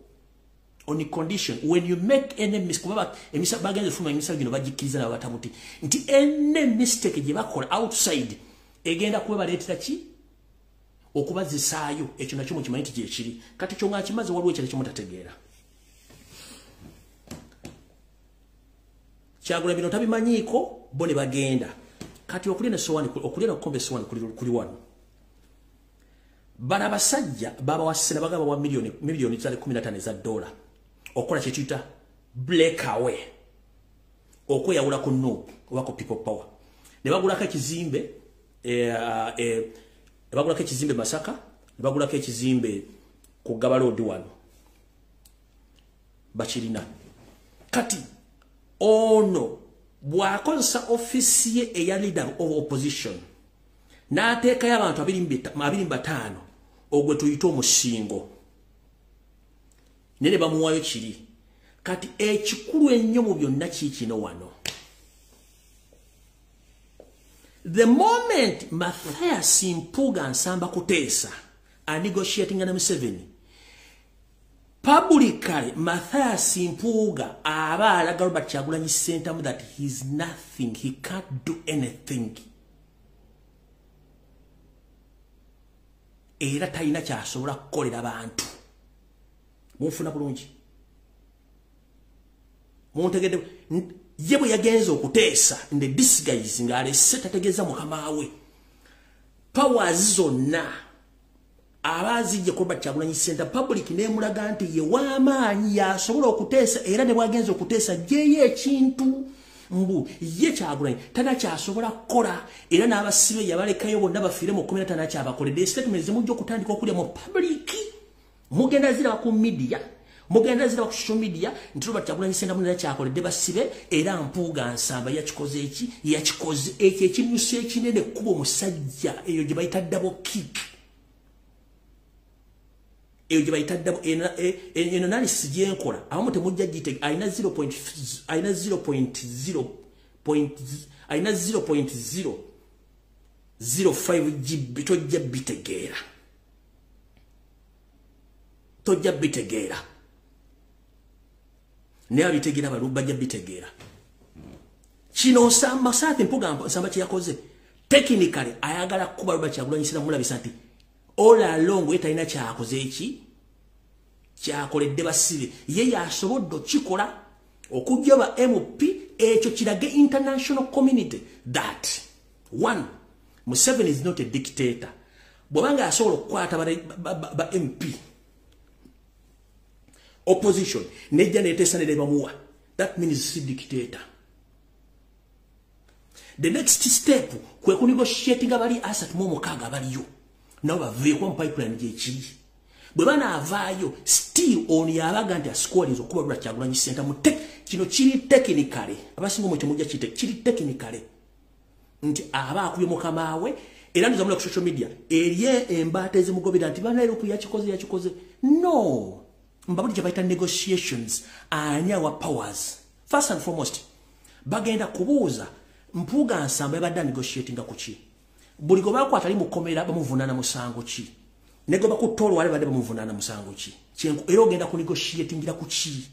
on condition when you make any mistake, kuba bagenze fuma emisango gino bagikkiriza nabo batabuti nti any mistake gye bakola outside egenda kuba baleetera ki? Okubazisaayo. Ekyo nakyo mukimanyi nti gyekiri. Kati kyo nga kimaze, waliwo ekirala kyemutategeera. Kyagula bino tabimanyiiko, bo ne bagenda. Kati okulya nesowaani, okulya nokukomba esowaani kuli wano. Bano abasajja babawasena bagamba wa miliyoni zali 15 eza dola okukola kye tuyita breakaway, okweyawula ku NUP oba ku People Power, ne bagulako ekizimbe ne bagulako ekizimbe Masaka, ne bagulako ekizimbe ku Gaba Road wano bakirina. Kati ono bw'akozesa ofiisi ye eya leader of opposition n'ateekayo abantu 25, ogwe tuyite omusingo, naye ne bamuwaayo kiri. Kati ekikulu ennyo mu byonna kiikino wano: the moment Mathias Mpuuga Nsamba Kuteesa anegotiatinga ne Museveni publicly, Mathias Mpuuga aba alaga Robert Kyagulanyi Ssentamu that he's nothing, he can't do anything, era talina kyasobola kukolera bantu. Munfuna bulungi? Muntegedde? Ye bwe yagenze okuteesa in the disguise ng'alese tategeeza mukama we, powers zonna aba azijje ku Robert Kyagulanyi Ssentamu. Public nemulaga nti ye w'amaanyi, yasobola okuteesa, era ne bwagenza okuteesa gyeyo ekintu mbu ye Kyagulanyi tana kyasobola kukola, era n'abasibe yabalekayo bonna bafiire mu kkomera, tana kyabakoledde. Statement zemujja okutandika okulya mu public, mugenda ziraba ku media, mugenda ziraba ku social media nti Robert Kyagulanyi Ssentamu nera kyakoledde basibe, era Mpuuga Nsamba yakikoze eki, yakikoze ekyo ekinyusa ekinene kuba omusajja eyo gye bayita double kick. Eyo gye bayita eno analysis gyenkola abamu temujja gite alina 0.0 alina 0.005 GB. Tojja bitegeera, tojja bitegeera, naye abitegeera balu bajja bitegeera. Kino Nsamba Saati Mpuga Nsamba kyeyakoze technically, ayagala kuba Robert Kyagulanyi Ssentamu mulabisa nti all along ye talina kyakoze, eki kyakoledde basibe ye yasobodde okikola okujja ba MP. Ekyo kirage international community that one, Museveni is not a dictator. Bw'abanga asobola okukwata ba MP, opposition nejja neteesa ne bamuwa, that means si dictator. The next step kwe kunegotiatinga bali 36 abaliyo nabo baveeko mu pipeline gyekiri. Bwe banaavaayo, still ono yabaga nti asikolinza okuba Robert Kyagulanyi Ssentamu. Kino kiri technically, abasinga omwe temujja kite, kiri technically nti aba akubye mukama we. Era ndizamula ku social media eri embaata ezimugobera nti banaeropu yakikoze, yakikoze. No, mbabuli kye bayita negotiations. Ani awa powers? First and foremost, bagenda kubuuza Mpuuga Nsamba yabadde negotiatinga ku ki? Buli gwe bakwata ali mukomera bamuvunaana musango ki? Ne gwe bakutta olwale badde bamuvunaana musango ki? Era ogenda ku negotiatingira ku ki?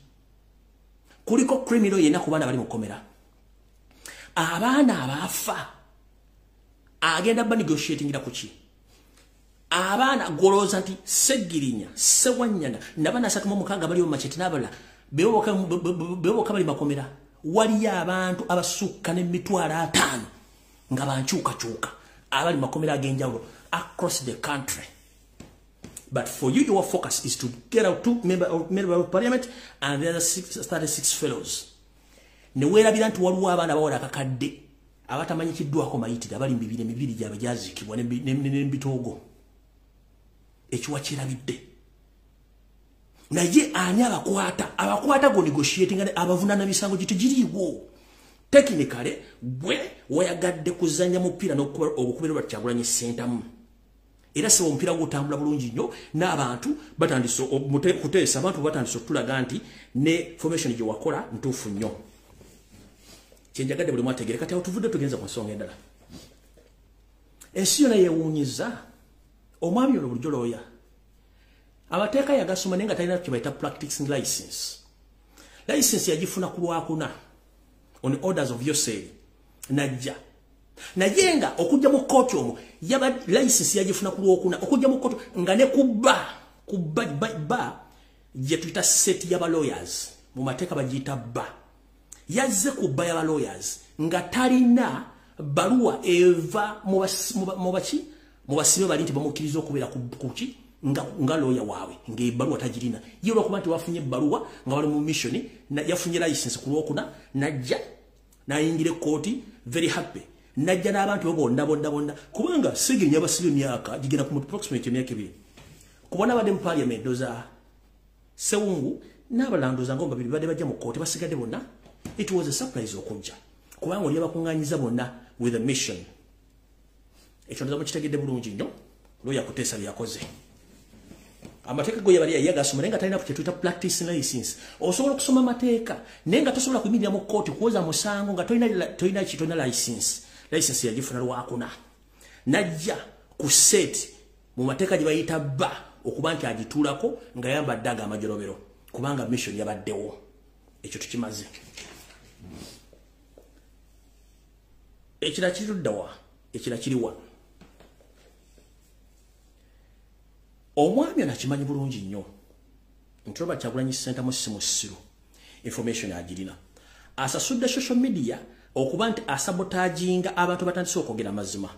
Kuliko criminal yenna ku baana bali mukomera? Abaana abaafa agenda ba negotiatingira ku ki? Abaana golowooza nti Segirinya, Sewanyana nabaana 36 bali mumachete n'abalala beboka bali makomera. Waliyo abantu abasukka n'emitwalo 50 nga bankyukakyuka abali makomera ag'enjawulo across the country. But for you, your focus is to get out two member of parliament and the other 36 fellows, ne weerabira nti waliwo abaana bawera akakadde abatamanyikiddwako mayitire abali mubibiri, emibiri gyabwe gyaziikibwa n'embitoogo. Ekiwa kirabidde, naye ani abakwata? Abakwata go negotiating abavunana misango gitegiriiwo. Technically gwe wayagadde kuzanya mupiira n'okubera Robert Kyagulanyi Ssentamu, era seba omupiira gutambula bulungi nnyo n'abantu batandise kuteesa, abantu batandise okutulaga nti ne formation gye wakola ntuufu nnyo. Kyenjagadde buli mwategere. Kati awo tuvudde tugenza ku nsonga endala. Ensi yonna yeewuunyiza omwami ono. Bulijjo looya, amateeka yagasoma, naye nga talina kye bayita practicing license. License yagifuna ku Lwakuna on orders of Yoseri najja, naye nga okujja mu kooti omwo yaba license yagifuna ku Lwokuna. Okujja mu kooti nga ne kubba kubba ba gye tuyita set y'aba lawyers, mu mateeka bagiyita ba, yazze ku bar y'aba lawyers nga talina baluwa eva mu baki, mu basibe bali nti bamukkiriza okubeera kuki nga lawyer waabwe, ng'ebbaluwa tagirina ye. Olwokuba nti wafunye ebbaluwa nga bali mu mission, yafunye license ku Lwokuna, najja nayingira ekkooti very happy, najja n'abantu bo bonna bonna bonna, kubanga Segirinya basibe emyaka gigenda ku approximate emyaka 2 kubona badde mu parliament. Ndoza Sewungu n'abalala ndoza nga babiri badde bajja mu kkooti, basigadde bonna. It was a surprise okujja, kubanga oli abakuŋŋaanyiza bonna with a mission. Ekyo ndoza mukitegedde bulungi nnyo. Looya Kuteesa byakoze, amateeka go yabali yagasoma, naye nga talina kye tuyita practice license. Osobola okusoma amateeka naye nga tosobola kuyimirira mu kkooti kuwoza musango nga tolina ki, tolina license. License yagifuna Lwakuna, najja ku set mu mateeka gye bayita ba okuba nti agituulako nga yambadde ago amajolobero, kubanga mission yabaddewo. Ekyo tukimaze. Ekira kiriddawa? Ekira kiriwa? Omwami ono akimanyi bulungi nnyo nti Robert Kyagulanyi Ssentamu si musiru, information agirina. Asasudde social media okuba nti asabotaginga abantu batandise okwogera amazima.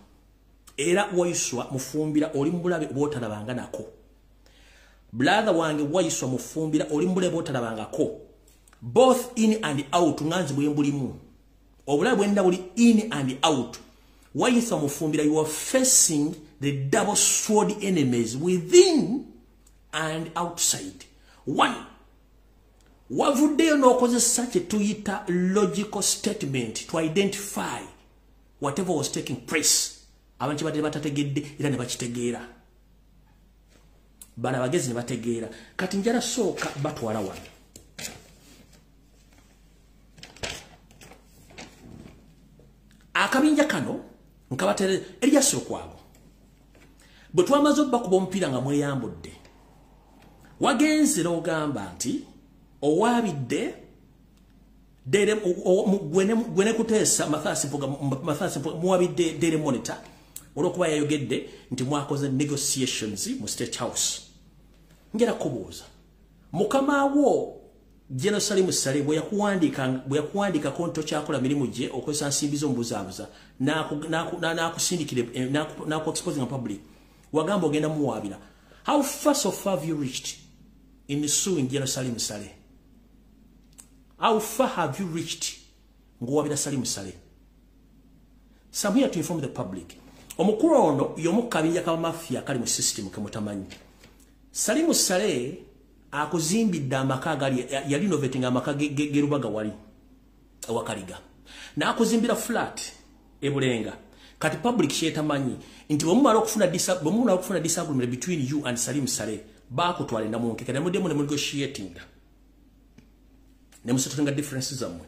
Era Waiswa Mufumbira, oli mubulabe bwotalabanga nako. Brother wange Waiswa Mufumbira, oli mubulabe bwotalabangako, both in and out. Nganzi bwe mbulimu obulabe bwenda buli in and out. Waiswa Mufumbira, you are facing the double sword enemies within and outside. One, wavuddeyo n'okozesa kye tuyita logical statement to identify whatever was taking place, abantu badde batategedde era ne bakitegeera. Bano abagezi ne bategeera. Kati njala sooka batwala wano. Akabinja kano nkabatere Erias Lukwago. Bwe twamaze obbakuba omupiira nga mweyambudde, wagenze n'ogamba nti owaabidde gwene kuteesa Mathias Mpuuga muwabidde Daily Monitor olw'okuba yayogedde nti mwakoze negotiations mu State House. Njala kubuuza, mukama wo General Salim Saleh bwe yakuwandiikako nti tokyakola mirimu gye okozesa nsimbi z'omubuzaabuza n'akusindikira n'aku-exposing public, wagamba ogenda muwaabira. How far so far have you reached in suing General Salim Saleh? How far have you reached ng'owabira Salim Saleh? So I'm here to inform the public. Omukulu ono y'omu kabinja ka mafia kali mu system ke mutamanyi. Salim Saleh akuzimbidde amaka agali yali innovating amaka gerubaga wali awakaliga. N'akuzimbira flat ebulenga. Kati public kyetamanyi nti bwemumala okufuna disagreement between you and Salim Saleh, bakutwala endamunkeka ne muddemu ne negotiating. Ne musettlinga differences zammwe.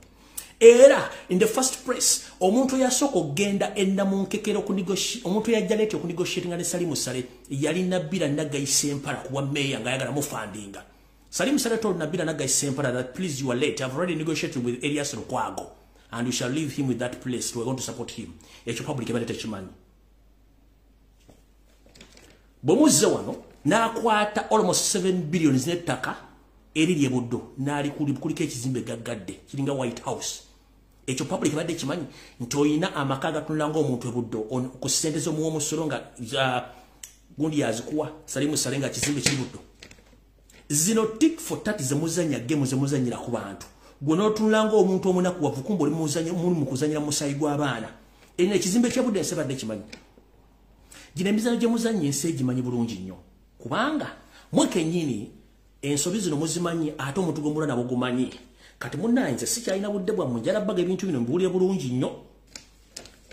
Era in the first place omuntu yasooka okugenda ennamunkekero omuntu yajja late okunegotiatinga ne Salim Saleh yali Nabila Naggayi Sempala kuwa meya ng'ayagala mufandinga. Salim Saleh told Nabila Naggayi Sempala that please you are late, I've already negotiated with Erias Lukwago and we shall leave him with that place, we are going to support him. Ekyo public ebadde tekimanyi. Bwe muzze wano n'akwata almost 7 billion n'ettaka eriri ebuddo n'alikuliko ekizimbe gaggadde kiringa White House. Ekyo public badde kimanyi nti oyina amaka agatunula ng'omuntu ebuddo ku ssente z'omuwa omusolo nga gundi yazikuwa Salim Saleh nga kizimbe kiri buddo. Zino tick for tat zemuzannya game zemuzannyira ku bantu. Gwe n'otunula ng'omuntu omunaku wavukumba oli mu kuzannyira musaayi gw'abaana. Erina ekizimbe ky'ebuddo ensi badde kimanyi. Gino emizannyo gye muzannya ensi egimanyi bulungi nnyo. Kubanga mwe kennyini ensobi zino muzimanyi ate omuntu gw'omulwa nabo gumanyi. Kati munnange nze sikyalina budde bwammwe, njala bbaga ebintu bino mbiwulire bulungi nnyo.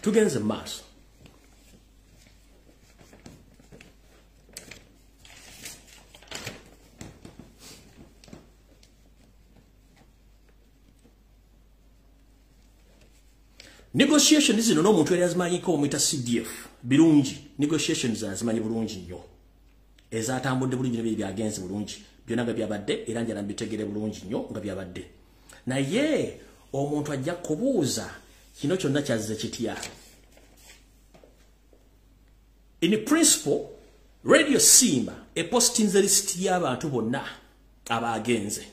Tugenze mu maaso. Negotiations zino n'omuntu yali azimanyiko omuyita CDF birungi. Negotiations azimanyi bulungi nnyo, ezatambudde bulungi n'ebiri byagenze bulungi byonna nga byabadde, era njala mbitegere bulungi nnyo nga byabadde. Naye omuntu ajja kubuuza kino kyonna kyazze kitya. In principle, Radio Simba epostinze list y'abantu bonna abagenze.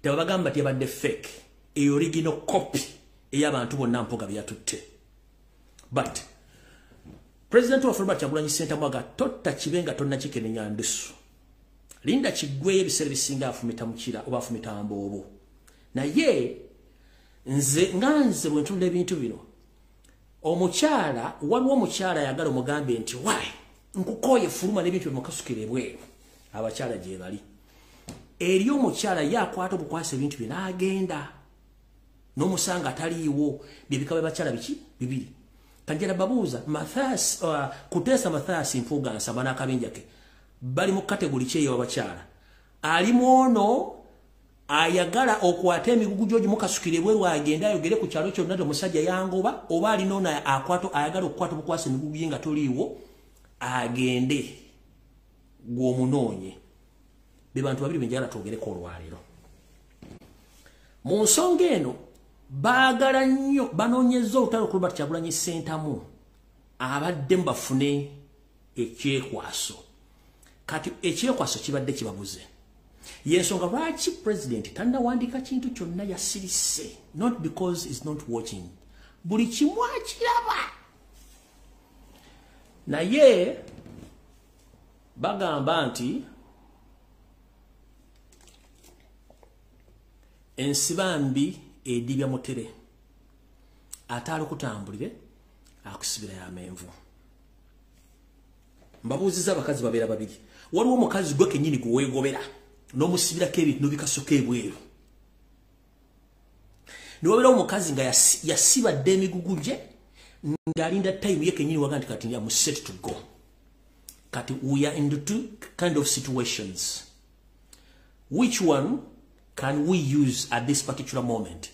Tebabagamba tebadde fake, e original copy ey'abantu bonna Mpuuga byatutte. But President wa Robert Kyagulanyi Ssentamu aga totta kibenga tonnakikenenya ndusu. Linda kiggweyo ebiseera ebisinga afumita mukira oba afumita mboobo. Naye nze nga nze bwe ntunula ebintu bino, omukyala waliwo omukyala ayagala omugambe nti why nkukooye fuluma n'ebintu bimukasukira ebweru. Abakyala gye bali. Eri omukyala ye akwata obukwasa ebintu bye n'agenda n'omusanga ataliiwo. Bye bika by'abakyala biki bibiri. Kanjera babuuza Mathias Kuteesa Mathias Mpuuga Nsamba n'akabinja ke bali mu kategori ki ey'abakyala. Ali mwono ayagala okwata emigugu gy'ogi mukasukira ebweru agende ayogere ku kyalo kyonna nti omusajja yangoba, oba alina ono akwata ayagala okukwata obukwasa emigugu ye nga toliiwo agende gw'omunoonye. Be bantu babiri be njagala twogereko olwaleero. Mu nsonga eno baagala nnyo banoonyezza olutalo ku Robert Kyagulanyi Ssentamu abaddemu bafune ekyekwaso. Kati ekyekwaso kibadde kibabuze. Yensonga lwaki president tannawandiika kintu kyonna yasirise, not because he's not watching. Buli kimu akiraba. Naye bagamba nti ensibambi edibya mutere ate alukutambulire akusibira y'amenvu. Mbabuuziza abakazi babeera babiri. Waliwo omukazi gwe kennyini gwe weegobera n'omusibirako ebintu n'obikasuka ebweru. Ne wabeerawo omukazi nga yasiba dda emigugu gye ng'alinda time ye kennyini waga nti kati I'm set to go. Kati we are in the two kind of situations. Which one can we use at this particular moment?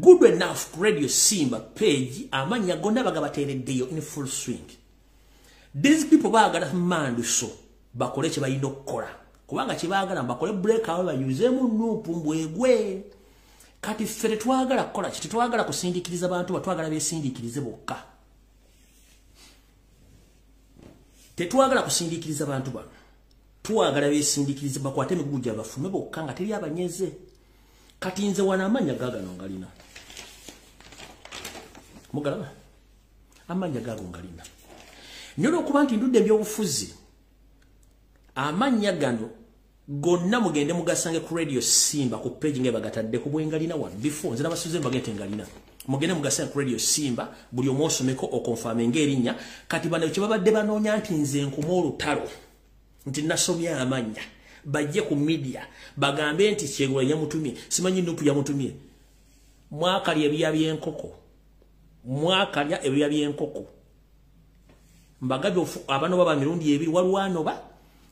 Good enough Radio Simba page amanya gonna bagabateereddeyo in full swing. These people baagala manduso bakole kye balina okukola, kubanga kye baagala bakole break awo bayuzeemu NUP mbwegwe. Kati ffe tetwagala kukola ki, tetwagala kusindiikiriza bantu, batwagala beesindiikirize bokka. Tetwagala kusindiikiriza bantu bano, twagala beesindiikirize bakwate emigugu gyabwe bafume bokka nga teri abanyeze. Kati nze wano amannya gaagano ngalina, mugalaba amannya gaago ngalina nnyo olw'okuba nti ndudde ebyobufuzi. Amannya gano gonna mugende mugasange ku Radio Simba ku page nga bagatadde ku bwengalina wano before nze nabasuze mbagete ngalina. Mugende mugasange ku Radio Simba buli omu osomeko okonfirminga erinnya. Kati bano kye babadde banoonya nti nze nkuma olutalo nti nasomye amannya, bajje ku media bagambe nti Kyegulanyi yamutumye, simanyi NUP yamutumye. Mwakalya ebibya by'enkoko, mwakalya ebibya by'enkoko. Mbagabye abano baba mirundi ebiri, waliwo anoba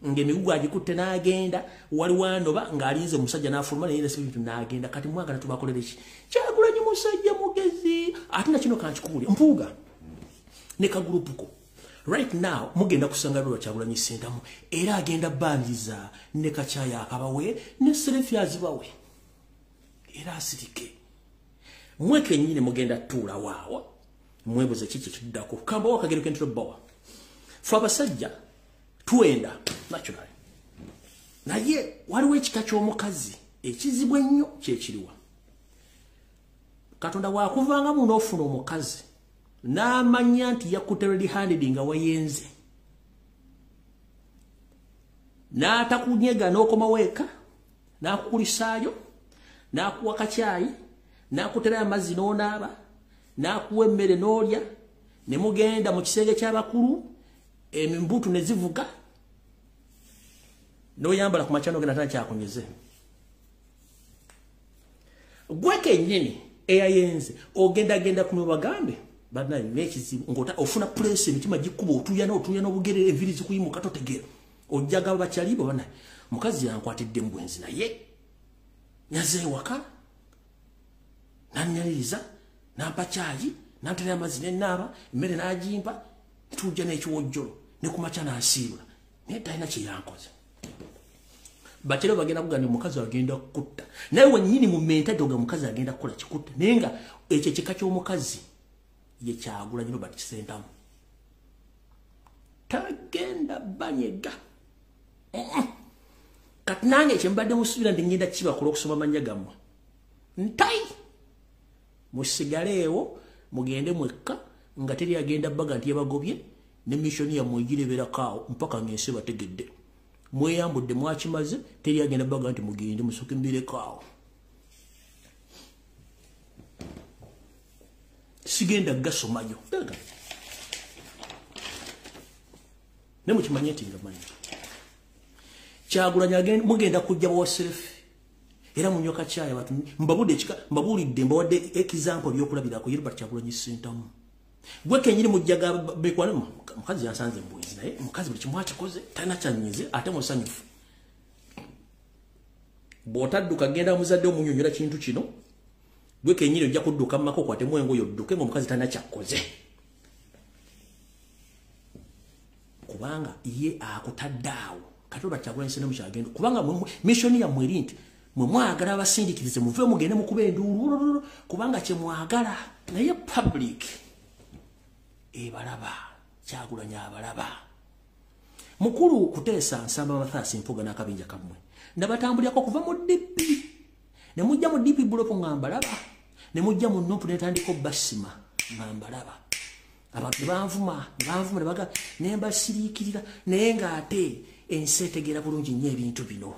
ng'emigugu agikutte n'agenda, waliwo anoba ng'alinze omusajja n'afuluma naye bintu n'agenda. Kati mwagala tubakolere ki? Kyagulanyi musajja mugezi. Ate na kino kankikubuulire, Mpuuga ne kagurupuko right now mugenda kusanga lwa Kyagulanyi Ssentamu era agenda banjiza ne kakyaya akabawe ne selfie azibawe era asirike. Mwe kennyini mugenda tuula waawo mwebuze kiki kiddako. Kamba wakagero kentro bawa fe abasajja twenda naturally, naye waliwo ekika ky'omukazi ekizibu ennyo kyekiriwa. Katonda bw'akuvangamu n'ofuna omukazi n'amanya nti yakutte red handed nga wayenze, n'atakunyega n'okomawo eka, n'akukulisaayo, n'akuwa kacyayi, n'akuterayo amazzi n'onaaba, n'akuwa emmere n'olya, ne mugenda mu kisenge ky'abakulu, embutu ne zivuga, n'oyambala ku makya n'ogenda tana kyakunyeze. Gwe kennyini eyayenze ogenda ku bagambe banaye n'ekizibu ng'ota ofuna pulesi, emitima gikuba, otuuya n'obugere, enviiri zikuyimuka totegeera. Ojjaga bakyalibo banaye, mukazi yankwatidde mu bwenzi naye nyaze ewaka nanyaliriza nampa caayi nantera amazzi nenaaba emmere n'agimpa tujja n'ekiwojjolo ne ku makya n'asiibula naye talina kye yankoze. Bakyalibo bagenda kugamba omukazi agenda kukutta, naye wennyini mu mentality oga mukazi agenda kukola kikutta, naye nga ekyo ekika ky'omukazi ye Kyagulanyi Robert Ssentamu tagenda banyega. Kati nange kye mbadde musuubira nti ngenda kibakola okusoma amannya gammwe, ntai musigaleewo mugende mwekka nga teri agenda baga nti yabagobye ne mission yammwe egireberako awo mpaka ng'ensi bategedde. Mweyambudde mwakimaze, teri agenda baga nti mugende musooke mbireko awo. Sigenda gasomayo ne mukimanye nti ngamanyi Kyagulanyi mugenda kujja bawa selfie era munyoka cyayi abantu mbabudde ekika mbabuulidde mbawadde example byokulabirako Robert Kyagulanyi Ssentamu. Gwe kennyini mujjaga bekwana mukazi yansanze mbwenzi naye mukazi buli kimu akikoze talina kyanyize ate musanyufu. Bw'otadduka genda muzadde omunyonyola kintu kino, gwe kennyini ojja kudduka mu maka okwatemu engoye odduke ng'omukazi talina kyakkoze, kubanga ye akutadde awo. Kati Robert Kyagulanyi Ssentamu kyagenda kubanga mission yammwe eri nti mwe mwagala abasindikirize muve mugende mukube enduulu kubanga kye mwagala, naye public ebalaba. Kyagulanyi abalaba. Mukulu Kuteesa Nsamba Mathias Mpuuga n'akabinja kammwe nabatambulirako okuva mu DP ne mujja mu DP block nga mbalaba, ne mujja mu NUP netandika obbasima nga mbalaba. Abantu ne banvuma ne baga ne mbasiriikirira, naye ng'ate ensi etegeera bulungi nnyo ebintu bino.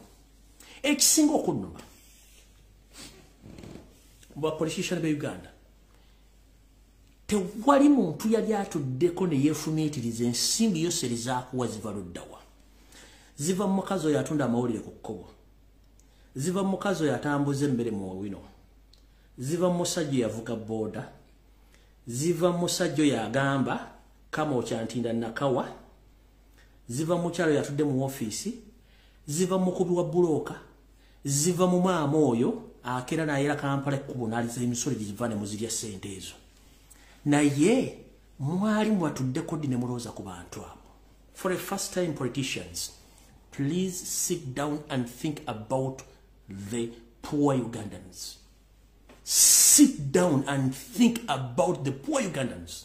Ekisinga okunnuma mu bapolitician be Uganda, tewali muntu yali atuddeko ne yeefumiitiriza ensimbi yose zaakuwa ziva luddawa. Ziva mu mukazi oyo atunda amawulire ku kkubo, ziva mu mukazi oyo atambuza emmere mu wino, ziva mu musajja yavuga booda, ziva mu musajja oyo agamba kama okyantinda nakawa, Ziva mu kyalo yatudde mu ofiisi, ziva mu mukubi wa bulooka, ziva mu maama oyo akera n'ayera Kampala ekkubo n'aliza emisolo giva ne muzirya ssente ezo. Naye mwali mwatuddeko ddi ne mulowooza ku bantu abo? For the first time, politicians, please sit down and think about the poor Ugandans. Sit down and think about the poor Ugandans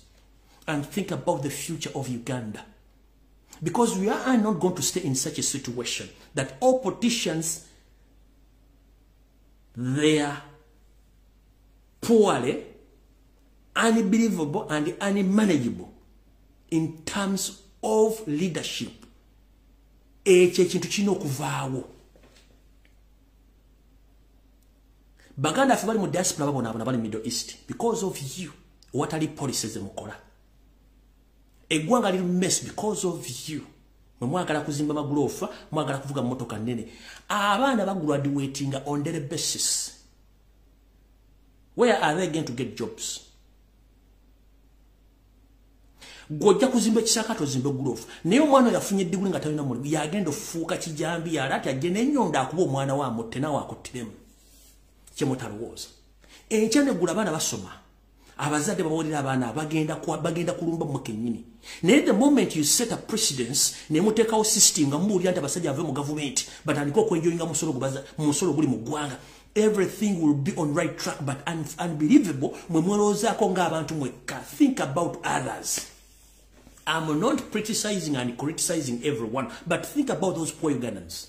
and think about the future of Uganda. Because we are not going to stay in such a situation that all politicians, they are poorly, unbelievable and unmanageable in terms of leadership. Ekyo ekintu kirina okuvaawo. Baganda ffe bali mu diaspora babonaabona, bali Middle East because of you. Watali policies zemukola. Eggwanga liri mess because of you. Mwe mwagala kuzimba magulofa, mwagala kuvuga mmotoka nnene. Abaana bagraduatinga on daily basis. Where are they going to get jobs? Gw'ojja kuzimba ekisaka tozimba gulofa. Naye omwana oyo afunye eddiguli nga talina mulimu, yagenda ofuuka kijambi yala ati ajje n'ennyondo akuba omwana we amutte naawe akuttiremu. Kye mutalowooza. Enkya neggulu abaana basoma. Abazadde babuulira abaana bagenda kulumba mmwe kennyini. Naye the moment you set a precedence ne muteekawo system nga mubuulira nti abasajja bave mu gavumenti batandike okwenjoyinga musolo guli mu ggwanga, everything will be on right track. But unbelievable, mwe mwelowoozaako ng'abantu mwekka. Think about others. I'm not criticizing and criticizing everyone, but think about those poor Ugandans.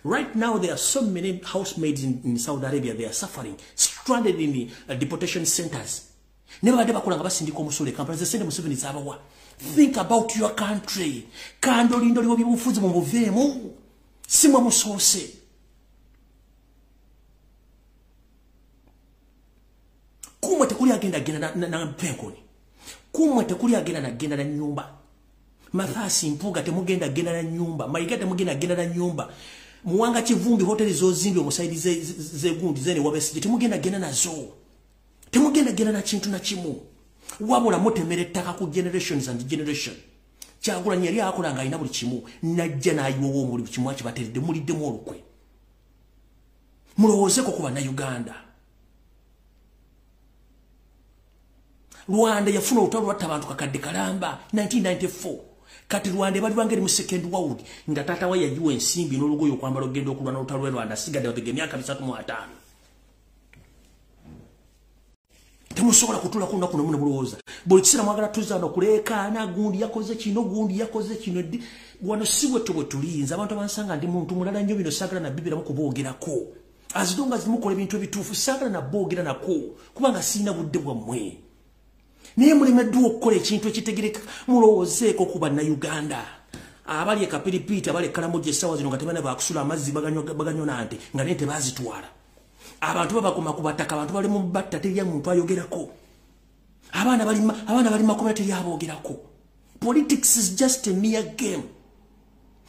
Right now, there are so many housemaids in Saudi Arabia. They are suffering, stranded in the deportation centers. Never babadde bakola nga basindika omusolo e Kampala, ze sente Museveni z'abawa. Think about your country. Kandolindo liwo byobufuzi mumuveemu. Si mwe musoose. Kumwe tekuli agenda genda na mpenkoni. Kumwe tekuli agenda na genda na nyumba. Mathasi Mpuga temugenda genda na nyumba. Mayiga temugenda genda na nyumba. Muwanga Kivumbi hoteli zozimbi omusaidize zegundi zene wabesije temugenda genda nazo. Temugenda genda na kintu na kimu. Wabula mutemera ettaka ku generations and generation. Kyagulanyi yali akola nga alina buli kimu, najja n'ayiwawo buli kimu akibateredde, muliddemu olukwe. Mulowoozeeko ku Bannayuganda. Rwanda yafuna olutalo lwatta abantu kakadde kalamba 1994. Kati Rwanda ebalibwa ngeri mu second world nga taata we yagiwa ensimbi n'olugoye okwambala okugenda okulwana olutalo lw'e Rwanda, asigadde batega emyaka 35. Temusobola kutuula ku lunaku n'omu ne mulowooza. Buli kiseera mwagala tuzaana okuleekaana, gundi yakoze kino, gundi yakoze kino. Wano si bwetyo bwe tuliyinza. Abantu abansanga ndi muntu mulala nnyo, bino saagala nabbibiramu kuboogerako. As long as mukola ebintu ebituufu, saagala nabboogera nako, kubanga sirina budde bwammwe. Naye mulemeddwa okukola ekintu ekitegereka. Mulowoozeeko ku Bannayuganda abali e Kapiripiiti, abali e Karamoja essaawa zino nga tebalina baakusula amazzi baganywa nante nga naye tebaazitwala. Abantu babakoma ku bataka, abantu bali mu batta, teri muntu ayogerako. Abaana bali makomera, teri aboogerako. Politics is just a mere game.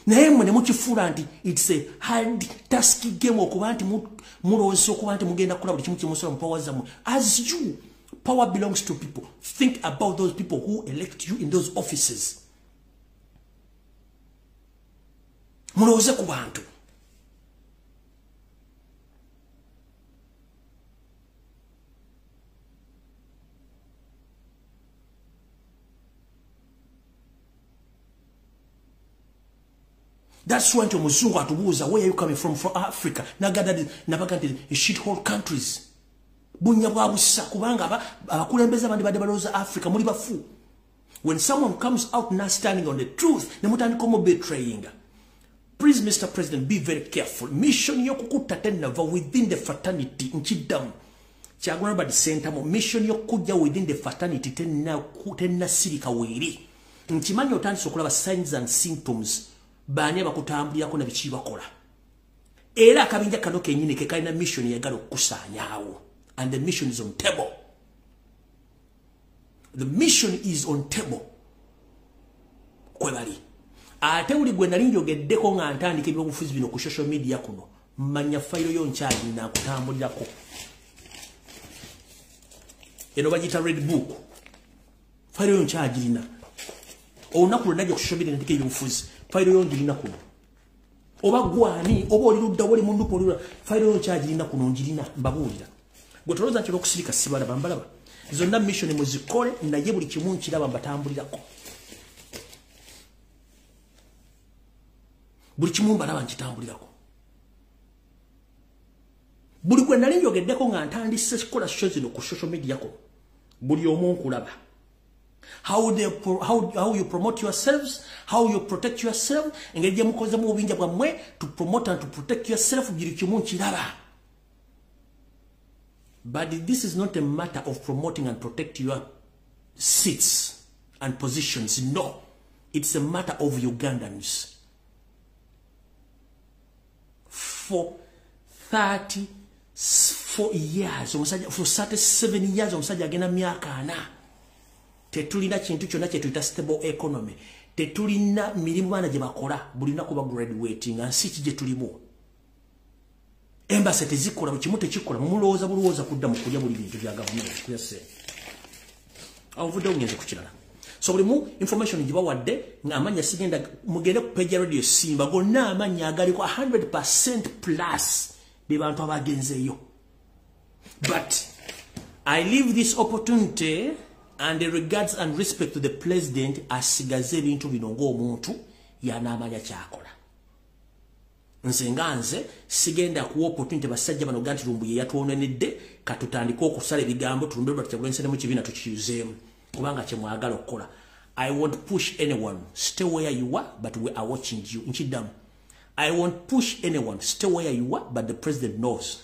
Naye mmwe ne mukifuula nti it's a hard task game, okuba nti mulowooza okuba nti mugenda kukola buli kimu kye musobola mu power zammwe. As you, power belongs to people. Think about those people who elect you in those offices. Mulowooze ku bantu. That's why nti omuzungu atubuuza, where are you coming from? From Africa. Nabaga nti shithole countries. Bunya bwa busa, kubanga abakulembeze abandi badde balowooza Africa muli bafu. When someone comes out not standing on the truth, ne mutandika omubetrayinga. Please, Mr. President, be very careful. Mission y'okukutta tennava within the fraternity. Nkiddamu. Kyagulanyi Robert Ssentamu, mission y'okujja within the fraternity tennasirika weeri. Nkimanyi otandise okulaba signs and symptoms. Baani abakutambulirako na biki bakola. Era akabinja kano kennyini ke kalina mission eyagala okukusaanyaawo. And the mission is on table. The mission is on table. Kwe bali. Ate buli gwe nali njogeddeko nga ntandika ebyobufuzi bino ku social media kuno, manya fayiro yo nkyalina nkutambulirako. Eno bagiyita red book. Fayiro yo nkyagirina. Olunaku lwe najja ku social media ntandika ebyobufuzi, Fayiro yo njirina kuno. Oba gwani, oba oli ludda, oli mundupo olula. Fayiro yo nkyagirina kuno, njirina, mbabuulira. Gwe tolowooza nti olw'okusirika sibalaba, mbalaba. Zonna mission muzikole, naye buli kimu nkiraba mbatambulirako. Buli kimu mbalaba nkitambulirako. Buli gwe nali njogeddeko nga ntandise kukola show zino ku social media ko. Buli omu nkulaba. How you promote yourselves, how you protect yourself, engeri gye mukozemu obuyinja bwammwe to promote and to protect yourself, buli kimu nkiraba. But this is not a matter of promoting and protect your seats and positions. No, it's a matter of Ugandans. For 34 years, for 37 years, omusajja agenda myaka ana. Tetulina kintu kyonna kye tuyita stable economy. Tetulina mirimu baana gye bakola, buli lunaku ba graduating, nsi ki gye tulimu. Embassy tezikola, buli kimu tekikola, mulowooza bulowooza kudda mu kulya buli bintu bya gavumenti, kulya ssente. Awo nvuddewo ngenze ku kirala. So buli mu information gye bawadde, ng'amannya sigenda, mugende ku page ya Radio Simba, gonna amannya agaliko 100% plus be bantu abagenzeeyo. But I leave this opportunity and the regards and respect to the president asigaze ebintu bino ng'omuntu yanaamanya kyakola. Nze nga nze sigenda kuwa opportunity basajja bano ga nti Lumbuye yatwonenedde, katutandike okusala ebigambo tulumbe Robert Kyagulanyi mu kibiina tukiyuzeemu kubanga kye mwagala okukola. I won't push anyone, stay where you are, but we are watching you. Nkiddamu. I won't push anyone, stay where you are, but the president knows.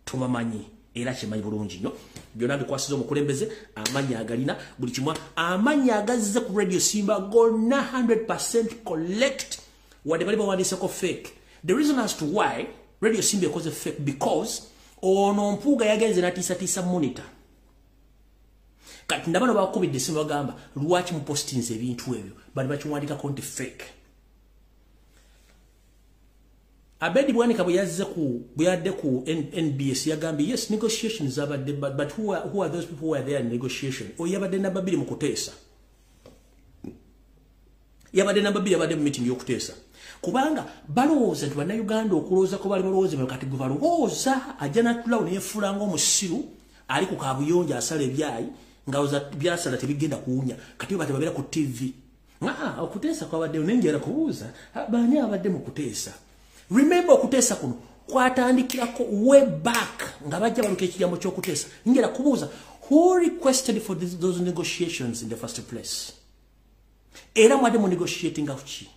Tubamanyi era kimanyi bulungi nnyo. Byonna bikwasiza omukulembeze, amannya agalina buli kimu, amannya agazze ku Radio Simba gonna 100% collect, wadde bali bawandiiseko fake. The reason as to why Radio Simba ekoze fake because ono Mpuuga yagenze n'atiisatiisa monitor. Kati ndabano bakubidde essimu bagamba lwaki mupostinze ebintu ebyo, bali bakiwandikako nti fake. Abedi Bwanika bwe yazze ku bwe yadde ku NBS yagambye yes, negotiations abadde, but who are those people who are there in negotiation? Oyo yabadde namba 2 mu kuteesa. Yabadde namba 2 yabadde mu meeting y'okuteesa. Kubanga balowooza nti bannayuganda okulowooza ko bali balowooza kati gwe balowooza ajja n'atulawo ne yeefuula ng'omusiru ali ku kabuyonjo asala ebyayi nga byasala tebigenda kuwunya, kati bo batebabeera ku TV. Okuteesa kwabaddeyo nenjera kubuuza baani abadde mu kuteesa. Remember okuteesa kuno kwatandikirako way back nga bajja baluka ekigambo ky'okuteesa. Njera kubuuza who requested for those negotiations in the first place? Era mwadde mu negotiating ki?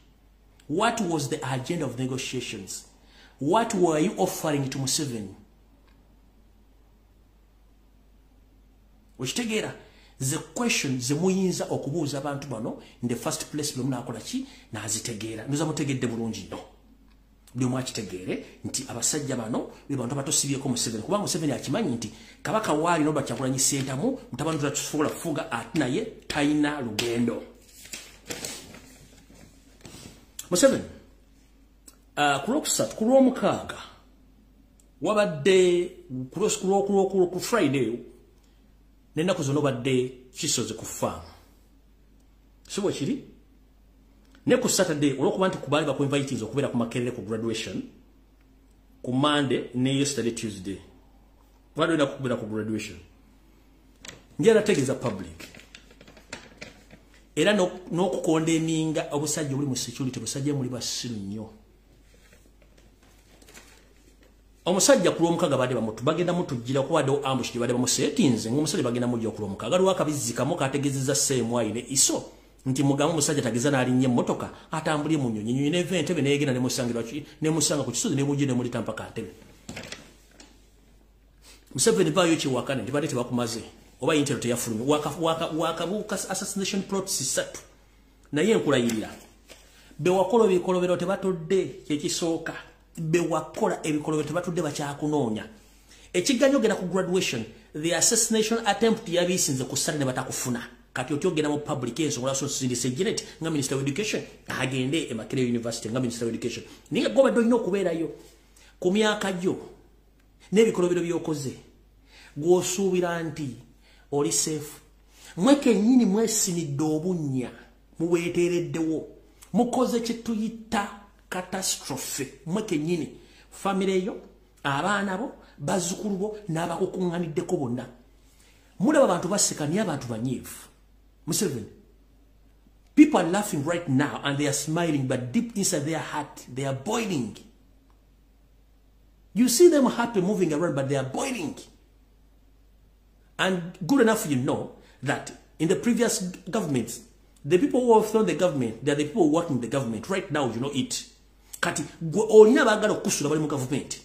What was the agenda of negotiations? What were you offering to Museveni? Okitegeera the question ze muyinza okubuuza abantu bano in the first place bwe munaakola ki n'azitegeera. Ndoza mutegedde bulungi nnyo. Buli omu akitegeere nti abasajja bano be bantu abatosibyeko Museveni, kubanga Museveni akimanyi nti kabaka waali Robert Kyagulanyi Ssentamu mutabani tutasobola kufuga ate naye talina lugendo. Museveni ku lwokusatu ku lwomukaaga wabadde ku Friday n'ennaku zonna obadde Kisozi ku farm, si bwe kiri? Ne ku Saturday olw'okuba nti ku baali bakuinvitinze okubeera ku Makerere ku graduation ku Monday ne yesterday Tuesday badde olina kubeera ku graduation. Njagala tegeeza public era n'okukondeminga obusajja obuli mu security, busajja muli basiru nnyo. Omusajja ku lwomukaaga badde bagenda mutujjira kubaddewo ambush gye badde bamusetinze ng'omusajja bagenda mujja ku lwomukaaga. Waliwo akabizzi kamu kategeezezza Ssemwayi ne Iso nti mugambe omusajja tageza n'alinnya emmotoka atambulye mu nnyonyi, ennyonyi n'eva Entebbe n'egenda nemusanga ku Kisozi nemujja nemuleta mpaka Ntebe. Museveni vaayo kiwakane nti badde tebakumaze oba Intel teyafulumye wakabuuka assassination plots 3 naye nkulayirira bewakola ebikolobero tebatudde, kyekisooka bewakola ebikolobero tebatudde bakyakunoonya. Ekiganyo ogenda ku graduation, the assassination attempt yabisinze ku Saturday ne batakufuna. Kati otyogenda mu public ensonga lwaki Janet nga Minister of Education agende e Makerere University nga Minister of Education, naye gobadde olina okubeerayo ku myaka gyo n'ebikolobero by'okoze gw'osuubira nti oli safe. Mwe kennyini mwesinidde obunnya mubweteereddewo. Mukoze kye tuyita catastrophe mmwe kennyini, famire yo, abaana bo, bazzukulu bo n'abakukuŋŋaniddeko bonna. Mulaba abantu baseka naye abantu banyiivu. Museveni, people are laughing right now and they are smiling, but deep inside their heart they are boiling. You see them happy moving around, but they are boiling. And good enough you know that in the previous governments, the people who have thrown the government, they are the people working the government. Right now, you know it. Kati, gwe olina abaagala okukusula bali mu government.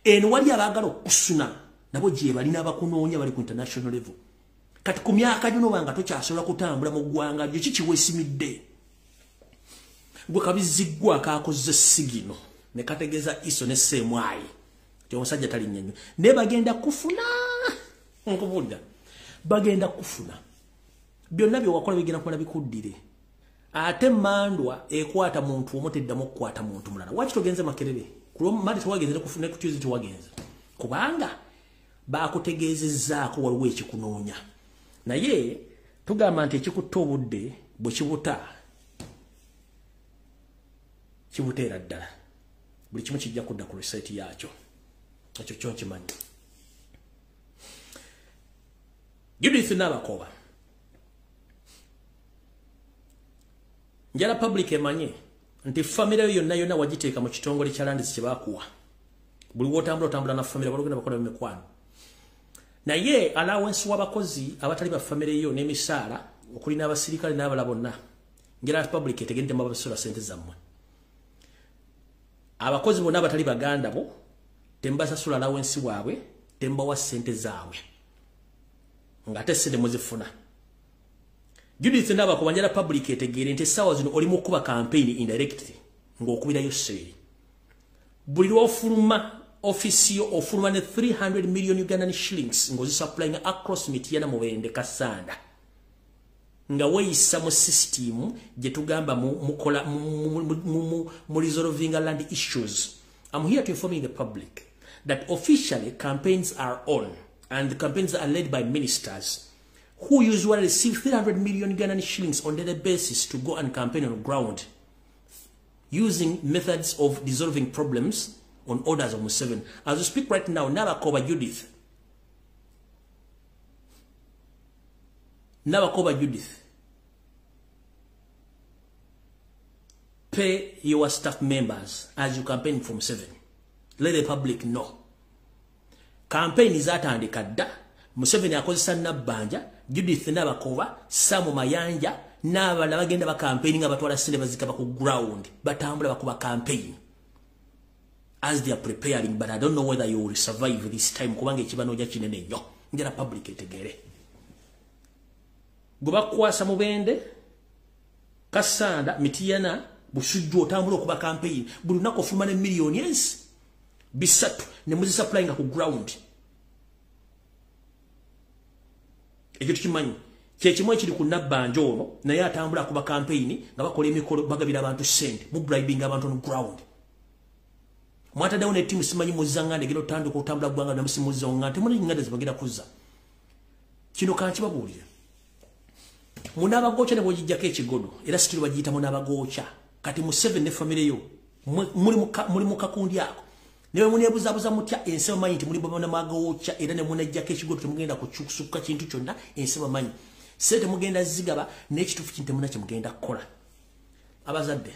Eno wali abaagala okukusuna, nabo gye balina abakunoonya bali ku international level. Kati ku myaka gino obanga tokyasobola kutambula mu ggwanga lyo, kiki weesimidde? Gwe kabiziggwa akaakoze sigino, ne kategeeza ISO ne CMI. Nti omusajja talinnya nnyo. Naye bagenda kufuna, nkubuulira, bagenda kufuna. Byonna bye wakola bigenda kumala bikuddire. Ate mandwa ekwata muntu omu teddamu okukwata muntu mulala. Waki togenze Makerere? Ku Monday tewagenze, ne ku Tuesday tewagenze. Kubanga baakutegeezezzaako waliwo ekikunoonya. Naye tugamba nti ekikutta obudde bwe kibuta, kibuteera ddala. Buli kimu kijja kudda ku reset yaakyo. Ekyo kyo nkimanyi. Judith Nabakoba, njala public emanye nti famire yo yonna yonna wagiteeka mu kitongole kya lands kye baakuwa. Buli w'otambula otambula na famire, balogenda bakola mikwano. Naye allowance w'abakozi abatali ba famire yo n'emisaala okuli n'abasirikale n'abalala bonna, njala public etegende mubasasula ssente zammwe. Abakozi bonna abatali baganda bo tembasasula allowance waabwe, tembawa ssente zaabwe, ng'ate ssente muzifuna. Judith Nabakoba, njala public etegeere nti essaawa zino oli mu kukuba campaign indirectly ng'okubirayo seeri. Buli lw'ofuluma office yo ofuluma ne 300 million Ugandan shillings ng'ozisupplying across Mityana, Mubende, Kassanda, nga weeyisa mu system gye tugamba mukola mu resolving land issues. I'm here to inform the public that officially campaigns are on, and the campaigns are led by ministers who usually receive 300 million Ugandan shillings on daily basis to go and campaign on ground using methods of dissolving problems on orders of Museveni. As we speak right now, Nabakoba Judith, Nabakoba Judith, pay your staff members as you campaign from Museveni. Let the public know. Campaign zatandika dda. Museveni akozesa Nabbanja, Judith Nabakoba, Samu Mayanja, n'abalala bagenda ba campaign nga batwala ssente bazikaba ku ground, batambula bakuba campaign as they are preparing, but I don't know whether you will survive this time kubanga ekibanoonya kinene nnyo. Njala public etegeere. Gwe bakukwasa Mubende, Kassanda, Mityana, Busujju otambula okuba campaign, buli lunaku ofuluma ne miliyoni ensi 3 ne muzisupplyinga ku ground. Ekyo tukimanyi. Kyekimu ekiri ku Nabbanja ono, naye atambula akuba campaign nga bakola emikolo, bagabira abantu ssente, mu bribing abantu on ground. Mwataddewo ne ttiimu simanyi muzzanganda egenda otandika otambula ggwanga namusimuzza temuli nganda zebagenda kuzza. Kino kankibabuulire. Munaabagooca ne bw'ogiggyako ekigodo, era situli bagiyita munaabagooca. Kati Museveni ne famire yo muli mu kakundi ako. Ne bwe muneebuzaabuza mutya, ensi bamanyi nti muli banamagooca, era ne munaggyako ekigodo temugenda kukyusukka kintu kyonna, ensi bamanyi. Ssente mugenda zigaba n'ekituufu kintu temulina kye mugenda kukola. Abazadde,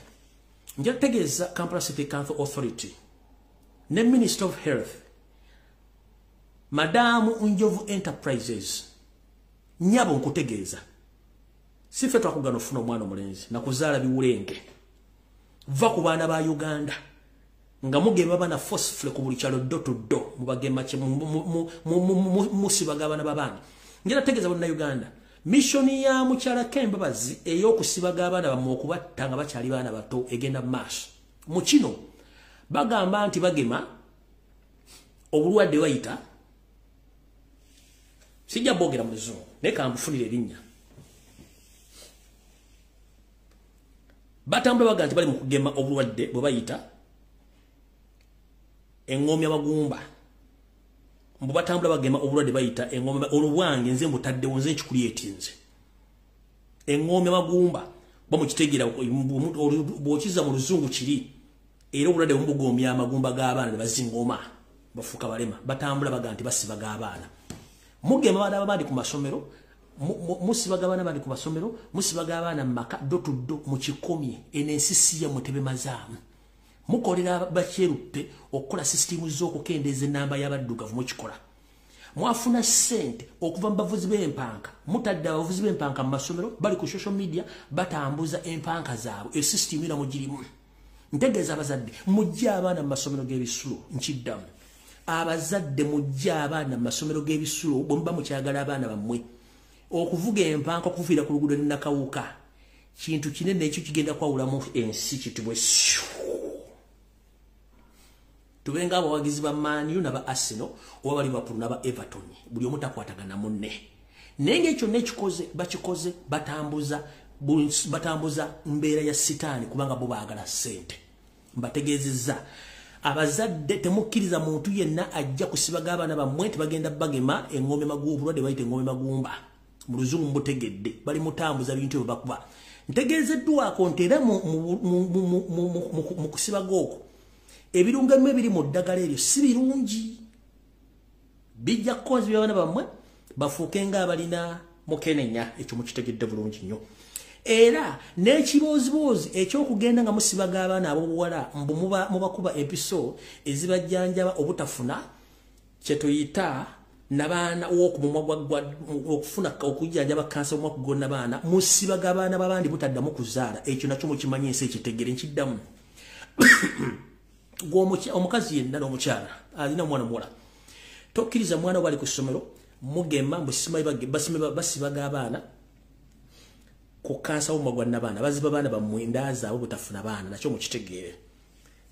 nja kutegeeza Kampala City Council Authority ne Minister of Health, Madamu Njovu Enterprises, nnyabo nkutegeeza. Si ffe twakugana ofuna omwana omulenzi nakuzaala biwulenge. Va ku baana ba Uganda nga mugema abaana forcefully ku buli kyalo door to door, mubagema kye musibaga abaana b'abaana. Njala tegeeza bonna Uganda, mission ya mukyala Kembabazi ey'okusibaga abaana bammwe okubatta nga bakyali baana bato egenda mu maaso. Mu kino bagamba nti bagema obulwadde bayita, sijja boogera mu Luzungu naye kambufunire erinnya. Batambula bagamba nti bali mu kugema obulwadde bwe bayita eng'omya magumba. Mbu batambula bagema obulwadde bayita eng'omya, olubwange nze mbutaddewo, nze nkikuliyetinze. Eng'omya magumba. Bamukitegeera bw'okiza mu luzungu kiri era obulwadde bumugomya amagumba g'abaana ne bazingoma bafuuka balema batambula baga nti basibaga abaana. Mugema abaana abandi ku masomero, musibaga abaana abandi ku masomero, musibaga abaana mu maka do to do mu kikomye eno ensi si yammwe tebemazaamu. Mukolera bakyeruppe okukola sisitimu z'okukendeeza ennamba y'abaddugavu mukikola. Mwafuna ssente okuva mu bavuzi b'empanka, mutadde abavuzi b'empanka mu masomero, bali ku social media batambuza empanka zaabwe, esisitimu era mugirimu. Ntegeeza abazadde mujje abaana mu masomero g'ebisulo, nkiddamu. Abazadde mujje abaana mu masomero g'ebisulo bwe muba mukyagala abaana bammwe. Okuvuga empanka okuviira ku luguudo ne Nakawuka kintu kinene ekyo kigenda kwawulamu ensi kitibwe. Tubenga abawagizi ba Man U n'aba Arsenal oba Liverpool n'aba Everton, buli omu takwatagana munne. Naye ng'ekyo nekikoze bakikoze batambuza mbeera ya sitaani kubanga bo baagala ssente. Mbategeezezza abazadde temukkiriza muntu yenna ajja kusibaga abaana bammwe nti bagenda bagema eng'ombe magumba, obulwadde bayita eng'ombe magumba mu luzungu mubutegedde, bali mutambuza bintu ebyo bakuba. Ntegeezeddwako nti era mu kusibaga okwo ebirungo ebimu ebiri mu ddagala eryo si birungi, bijja kukonzibya abaana bammwe bafuuke ng'abalina mukenenya. Ekyo mukitegedde bulungi nnyo. Era n'ekibooziboozi eky'okugenda nga musibaga abaana ab'obuwala mbu mubakuba empiso ezibajjanjaba obutafuna kye tuyita nabaana w'okumumwa okufuna okujjanjaba kansa omumwa gwa nabaana, musibaga abaana b'abandi butaddamu kuzaala. Ekyo nakyo mukimanyi, ensi ekitegere. Nkiddamu, omukazi yenna n'omukyala alina omwana omuwala, tokkiriza mwana we ali ku ssomero mugema basibaga abaana ku kansa w'omumwa gwa nabaana, baziba baana bammwe nda zaabwe butafuna baana. Nakyo mukitegeere.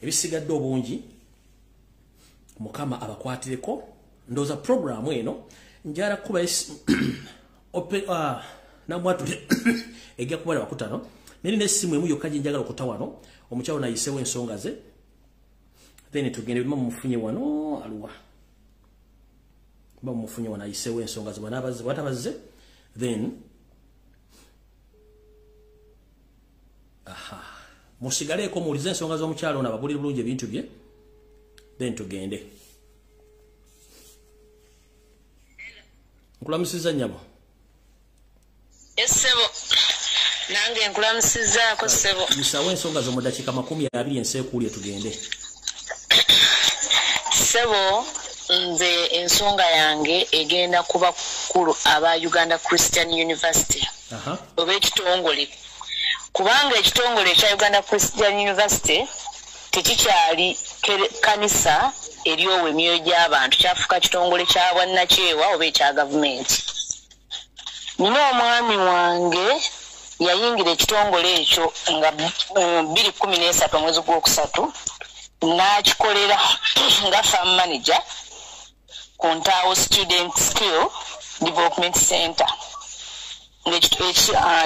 Ebisigadde obungi Mukama abakwatireko. Ndowooza puroguraamu eno njala kuba namwatule ejja kuba lwakutaano, naye n'essimu emu yokka gye njagala okuta wano, omukyalo nayiseewo ensonga ze, then tugende. Bima mumufunye wano aluwa, ba mumufunye wano ayiseewo ensonga ze, bw'anaabazze bw'atabazze then aha musigaleeko muwulize ensonga z'omukyalo ono ababuulire bulungi ebintu bye, then tugende. Nkulamusizza nnyabo. Ssebo, nange nkulamusizzaako ssebo. Musawo ensonga zo mu ddakiika 20 ensi ekuulye tugende. Ssebo, nze ensonga yange egenda kuba kukulu aba Uganda Christian University oba ekitongole, kubanga ekitongole ekya Uganda Christian University tekikyali kanisa eryowa emyoyo gy'abantu, kyafuuka kitongole kya bwannakyewa oba ekya gavumenti. Nina omwami wange yayingira ekitongole ekyo nga 2013 omwezi gw'okusatu, n'akikolera nga farm manager ku Ntaawo Student Skill Development Center.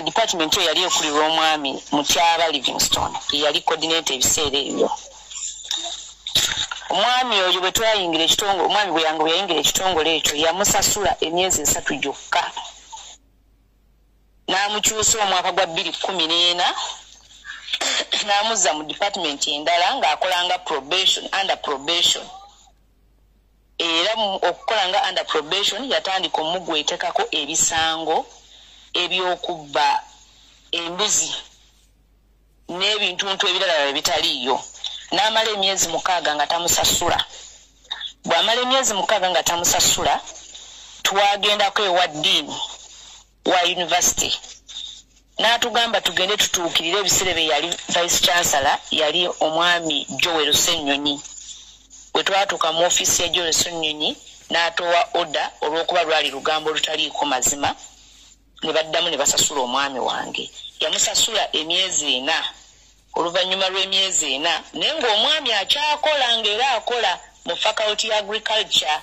Department eyo yali ekulirwa omwami Mutyaba Livingstone, eyali coordinator ebiseera ebyo. Omwami oyo bwe twayingira ekitongole, omwami bwe yange bwe yayingira ekitongole ekyo yamusasula emyezi 3 gyokka, n'amukyusa omwaka gwa 2014 n'amuzza mu department endala ng'akola nga probation, under probation. Era okukola nga under probation yatandika omugwetekako ebisango eby'okubba embuzi n'ebintuntu ebirala ebitaliiyo. N'amala emyezi 6 nga tamusasula. Bw'amala emyezi 6 nga tamusasula, twagendako ewa dean wa university n'atugamba tugende tutuukirire ebiseera bye yali vice chancellor, yali omwami Joel Ssenyonyi. Bwe twatuuka mu ofiisi ya Joel Ssenyonyi n'atowa order olw'okuba lwali lugambo olutaliiko mazima, ne baddamu ne basasula omwami wange. Yamusasula emyezi 4. Oluvannyuma lw'emyezi 4, naye ng'omwami akyakola ng'era akola mu faculty ya agriculture.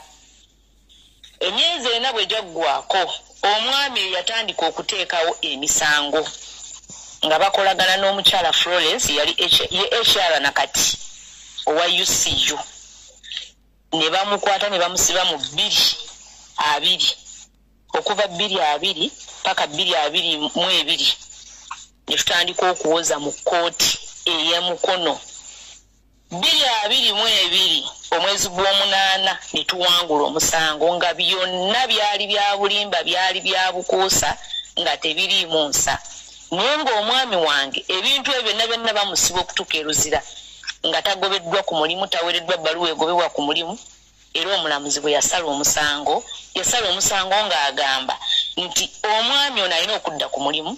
Emyezi 4 bwe gyaggwako, omwami yatandika okuteekawo emisango nga bakolagana n'omukyala Florence, yali ye HR nakati owa UCU, ne bamukwata ne bamusiba mu 2020, okuva 2020 paka 2022. Ne tutandika okuwoza mu kkooti ey'emukono 2022 omwezi gw'omunaana, ne tuwangula omusango nga byonna byali bya bulimba, byali bya bukuusa, nga tebiriimu nsa. Naye ng'omwami wange ebintu ebyo byonna byonna bamusiba okutuuka eruzira nga tagobeddwa ku mulimu, taweereddwa bbaluwa egobebwa ku mulimu. Era omulamuzi bwe yasala omusango, yasala omusango ng'agamba nti omwami ono alina okudda ku mulimu,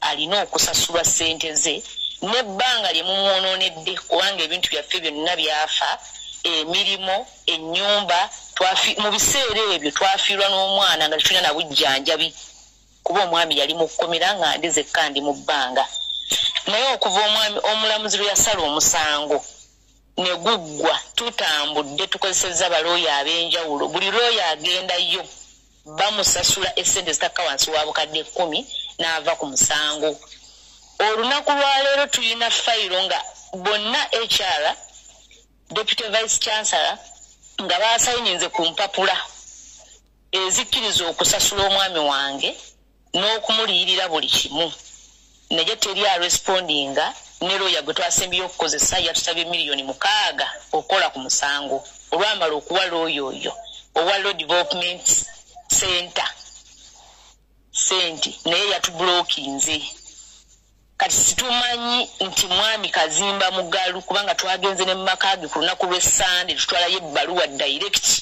alina okusasulwa ssente ze n'ebbanga lye mumwonoonedde, kubanga ebintu byaffe byonna byafa, emirimu, ennyumba. Mu biseera ebyo twafiirwa n'omwana nga tetulina na bujjanjabi, kuba omwami yali mu kkomera nga ndi zekka ndi mu bbanga. Naye okuva omwami omulamuzi lwe yasala omusango ne guggwa, tutambudde, tukozesezza balooya ab'enjawulo. Buli looya agendayo bamusasula essente zitakka wansi wa 10,000 n'ava ku musango. Olunaku lwaleero tulina fayiro nga bonna HR, deputy vice chancellor, nga basayininze ku mpapula ezikkiriza okusasula omwami wange n'okumuliyirira buli kimu, naye teri arespondinga. Ne looya gwe twasembyeyo okukozesa yatusabye 6 miliyoni okukola ku musango. Olwamala okuwa looya oyo owa Law Development Center sente, naye yatubulookinze. Kati situmanyi nti mwami Kazimba Mugalu, kubanga twagenze ne mumaka ge ku lunaku lw'essande, tutwalayo ebbaluwa direct,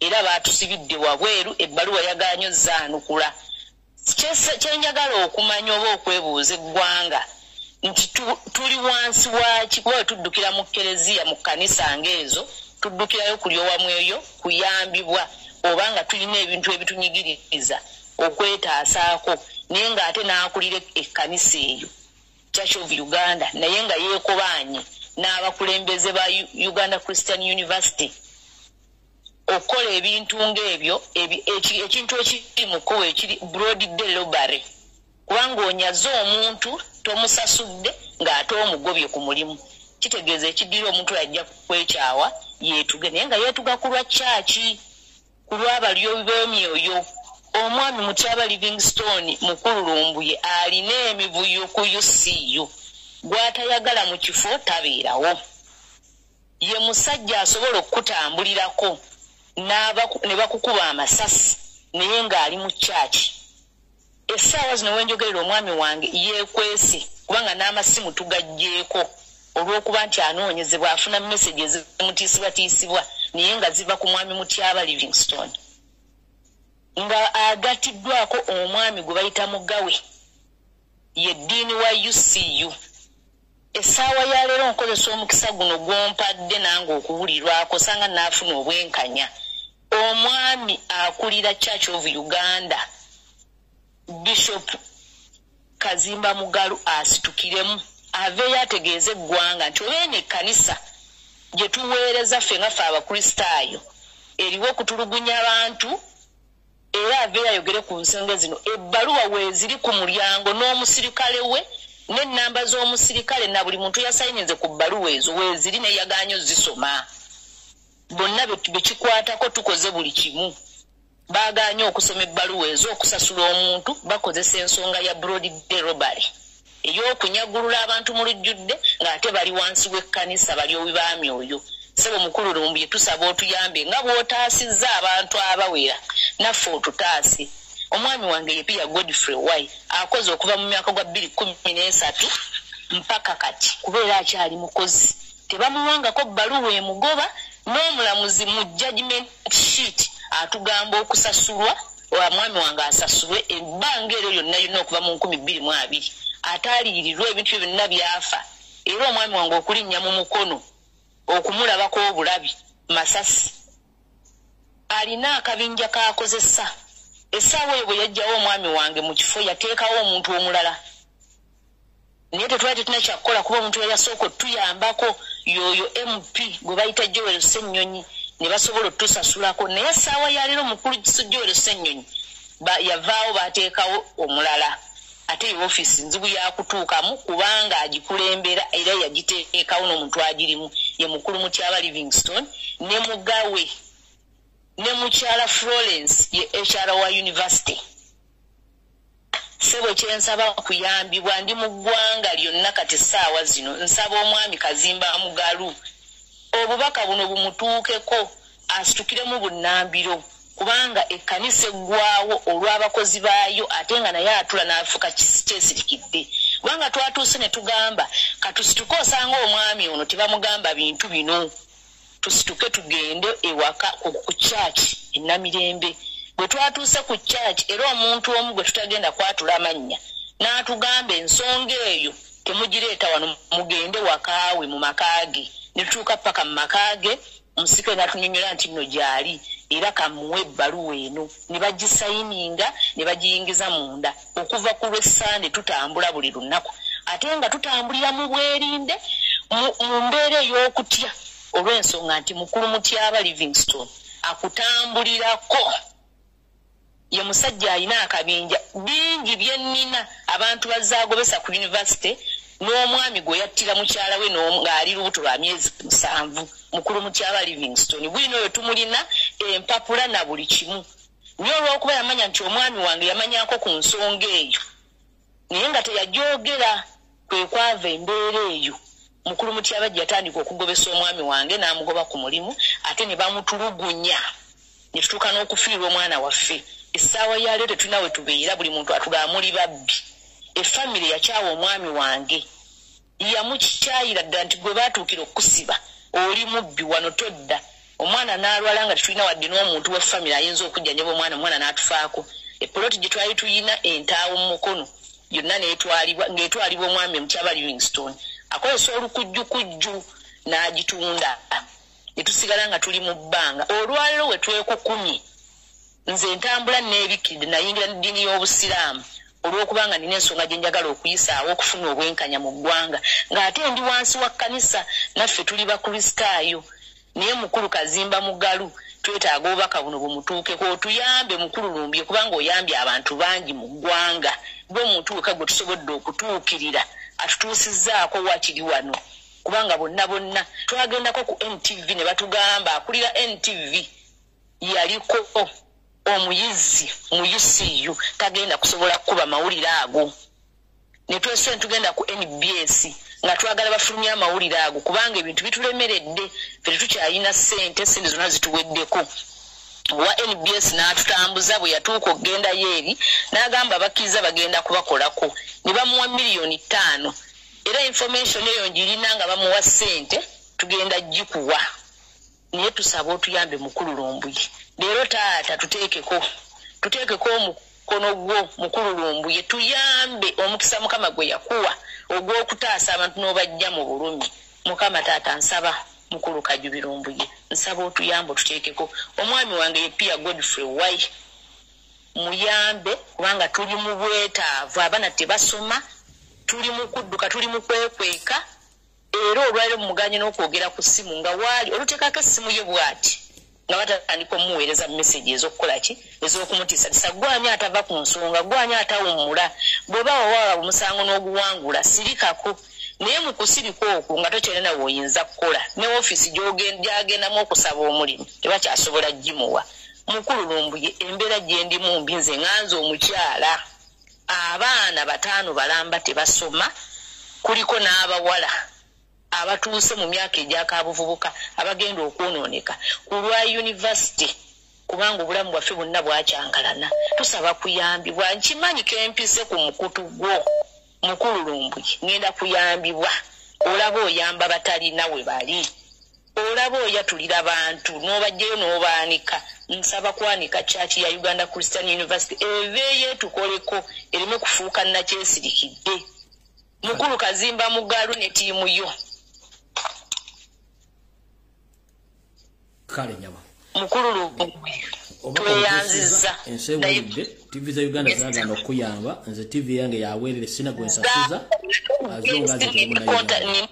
era baatusibidde wabweru, ebbaluwa yagaanye ozzaanukula. Kyenjagala okumanya oba okwebuuza eggwanga nti tuli wansi waaki? Kuba we tuddukira mu kereziya, mu kkanisa ng'ezo, tuddukirayo kulyowa mweyo kuyambibwa oba nga tulina ebintu ebitunyigiriza okwetaasaako. Naye ng'ate n'akulira ekkanisa eyo, Church of Uganda, naye nga yeekobaanye n'abakulembeze ba Uganda Christian University okukola ebintu ng'ebyo, ekintu ekiri mu kkubo ekiri broad day robbery, kubanga onyaze omuntu, tomusasudde, ng'ate omugobye ku mulimu. Kitegeeza ekiddira omuntu oyo ajja kwekyawa yeetuge, naye nga yeetuga ku lwa kyaki? Ku lw'abalyobi b'emyoyo. Omwami Mutyaba Livingstone Mukululumbuye alina emivuyo ku UCU, gw'atayagala mu kifo tabeerawo. Ye musajja asobola okukutambulirako ne bakukuba amasasi, naye ng'ali mu kyaki. Essaawa zino wenjogerera, omwami wange yeekwese, kubanga n'amasimu tugaggyeko olw'okuba nti anoonyezebwa, afuna message ezimutiisibwatiisibwa, naye nga ziva ku mwami Mutyaba Livingstone, nga agatiddwako omwami gwe bayita Mugawe, ye ddiini wa UCU. Essaawa ya leero nkozesa omukisa guno gw'ompadde nange okuwulirwako, sanga naafuna obwenkanya. Omwami akulira Church of Uganda, Bishop Kazimba Mugalu, asitukiremu aveeyo ategeeze eggwanga nti oba eno ekkanisa gye tuweereza ffe nga ffe Abakristaayo eriwo okutulugunya abantu, era aveeyo ayogere ku nsonga zino. Ebbaluwa weeziri ku mulyango n'omusirikale we n'ennamba z'omusirikale na buli muntu yasayininze ku bbaluwa ezo weeziri, naye yagaanye ozisoma. Bonna bekikwatako tukoze buli kimu, baagaanye okusoma ebbaluwa ezo, okusasula omuntu. Bakozesa ensonga ya broad day robbery ey'okunyagulula abantu mu lujjudde, ng'ate bali wansi w'ekkanisa, balyowi ba myoyo. Ssebo mukulu Lumbuye, tusaba otuyambe nga bw'otaasizza abantu abawera, naffe otutaase. Omwami wange ye Pia Godfrey Wai, akoze okuva mu myaka gwa 2013 mpaka kati, kubeera akyali mukozi, tebamuwangako bbaluwa emugoba. N'omulamuzi mu judgment sheet atugamba okusasulwa, omwami wange asasulwe ebbanga eryo lyonna lyonna okuva mu 2020, ate aliyirirwa ebintu bye byonna byafa. Era omwami wange okulinnya mu mukono okumulabako obulabi masasi, alina akabinja k'akozesa. Essaawa eyo bwe yajjawo omwami wange mu kifo, yateekawo omuntu omulala, naye tetwali tetulina kyakukola, kuba omuntu yeyasooka otuyambako yoyo MP gwe bayita Joel Ssennyonyi, ne basobola otusasulako. Naye essaawa yaleero omukulu Joel Ssennyonyi yavaawo, bateekawo omulala, ate ye ofiisi nzibu yakutuukamu kubanga agikulembera era yagiteekawo n'omuntu agirimu ye mukulu Mutyaba Livingstone ne Mugawe ne mukyala Florence, ye HR wa university. Ssebo kyensaba kuyambibwa, ndi mu ggwanga lyonna kati essaawa zino, nsaba omwami Kazimba Mugalu obubaka buno bumutuukeko, asitukiremu bunnambiro, kubanga ekkanisa eggwawo olw'abakozi baayo, ate nga naye atula n'afuuka kyesirikidde. Kubanga twatuuse ne tugamba katusituke, osanga omwami ono tebamugamba bintu bino, tusituke tugende ewaka ku church e Namirembe. Bwe twatuuse ku church, era omuntu omu gwe tutagenda kwatula amannya n'atugamba ensonga eyo temugireeta wano, mugende wakaawe mu maka ge. Ne tutuuka paka mu maka ge, omusika n'atunyonnyola nti nno gy'ali, era kamuwe ebbaluwa eno, ne bagisayininga ne bagiyingiza munda. Okuva ku lw'Essande tutambula buli lunaku, ate nga tutambulira mu bwerinde, mu mbeera ey'okutya, olw'ensonga nti mukulu Mutyaba Livingstone akutambulirako. Ye musajja alina akabinja bingi bye nnina, abantu bazzaagobesa ku yunivasite, n'omwami gwe yattira mukyala we ng'ali lubuto lwa myezi 7. Mukulu Mutyaba Livingstone bwino oyo tumulina empapula na buli kimu. Naye olw'okuba yamanya nti omwami wange yamanyako ku nsonga eyo, naye nga teyajogera, kwe kwava embeera eyo. Mukulu Mutyaba gye yatandika okugobesa omwami wange, n'amugoba ku mulimu, ate ne bamutulugunya, ne tutuuka n'okufiirwa omwana waffe. Essaawa ya leero tetulina we tubeera, buli muntu atugamba muli babbi. Efamire yakyawa omwami wange, yamukyayira ddala nti gwe baatuukira okukusiba oli mubbi, wano todda. Omwana n'alwala nga tetulina wadde n'omuntu wa famire ayinza okujjanjaba omwana, omwana n'atufaako. Epoloti gye twali tuyina entaawo mu mukono yonna n'etwalibwa, ng'etwalibwa omwami Mutyaba Livingstone, akozesa olukujjukujju n'agitunda, ne tusigala nga tuli mu bbanga. Olwaleero we twekukumye, nze ntambula neebikkiridde, nayingira n'eddiini y'Obusiraamu olw'okubanga nina ensonga gye njagala okuyisaawo okufuna obwenkanya mu ggwanga, ng'ate ndi wansi wa kkanisa, naffe tuli Bakristaayo. Naye mukulu Kazimba Mugalu twetaaga obubaka buno bumutuukeko, otuyambe mukulu Lumbuye, kubanga oyambye abantu bangi mu ggwanga. Gwe omuntu wekka gwe tusobodde okutuukirira, atutuusizzaako wakiri wano, kubanga bonna bonna twagendako ku NTV ne batugamba akulira NTV yaliko omuyizi mu UCU, tagenda kusobola kukuba mawulire ago. Ne twese tugenda ku NBS nga twagala bafulumye amawulire ago, kubanga ebintu bitulemeredde, ffe tetukyalina ssente, ssente zonna zituweddeko. Owa NBS n'atutambuza, bwe yatuuka okugendayo eri n'agamba bakkiriza bagenda kubakolako, ne bamuwa 5 miliyoni. Era information eyo ngirina nga bamuwa ssente, tugenda gikuwa. Naye tusaba otuyambe mukulu Lumbuye. Leero taata tuteekeko omukono gwo mukulu Lumbuye, tuyambe omukisa Mukama gwe yakuwa ogw'okutaasa abantu n'obajja mu bulumi. Mukama taata nsaba mukulu Kajubi Lumbuye, nsaba otuyambe otuteekeko. Omwami wange ye Pia Godfrey Wai, muyambe kubanga tuli mu bwetaavu, abaana tebasoma, tuli mu kudduka, tuli mu kwekweka. Era olwaleero muganye n'okwogera ku ssimu nga waali oluteekako essimu ye bw'ati, nga batandika omuweereza message ez'okukola ki, ez'okumutiisatiisa. Gwani atava ku nsonga, gwani atawummula, bw'oba wawaaba omusango n'oguwangula sirikako. Naye mu kusirika okwo nga tokyalina w'oyinza kukola, ne ofiisi gy'agendamu okusaba omulimu tebakyasobola gimuwa. Mukulu Lumbuye, embeera gye ndimu mbi, nze nganze omukyala, abaana 5 balamba tebasoma, kuliko n'abawala abatuuse mu myaka egy'akabuvubuka abagenda okwonooneka ku lwa yunivasite, kubanga obulamu bwaffe bwonna bwakyankalana. Tusaba kuyambibwa. Nkimanyi kempise ku mukutu gwo mukulu Lumbuye, ngenda kuyambibwa. Olaba oyamba batalina we bali, olaba oyatulira bantu n'obajjayo n'obaanika. Nsaba kwanika church ya Uganda Christian University eveeyo etukoleko, ereme kufuuka nnakyesirikidde. Mukulu Kazimba Mugalu ne ttiimu yo. Kale nyama. Mukulu Lumbuye, tweyanzizza. Ensi ewulidde, TV za Uganda zaagaana okuyamba, nze TV yange yaweerera sina gwe nsasuza, azonga nze temunnayuganda. Nina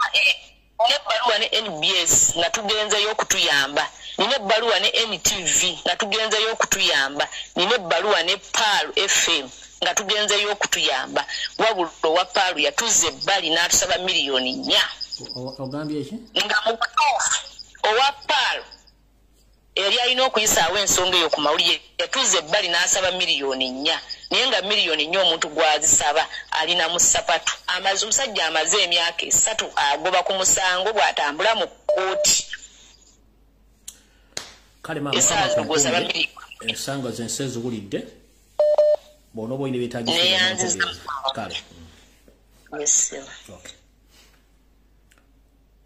ebbaluwa ne NBS nga tugenzeyo okutuyamba, nina ebbaluwa ne NTV nga tugenzeyo okutuyamba, nina ebbaluwa ne Pearl FM nga tugenzeyo okutuyamba. Wabula owa Pearl yatuzza ebbali n'atusaba 4 miliyoni. Ogambye ki? Nga mu butuufu owa Pearl Eyali alina okuyisaawo ensonga eyo ku mawulire yatuuza ebbali n'asaba 4 millioni, naye nga 4 millioni omuntu gw'azisaba alina mu ssapatu. Amaze, omusajja amaze emyaka 3 agoba ku musango bw'atambula mu kkooti. Kale maama, Essaawa gw'osaba miliyoni. Ensanga zensi eziwulidde, bw'onooba olina ebyetaagisa. Neeyanziza. Kale. Yes, sir. Okay.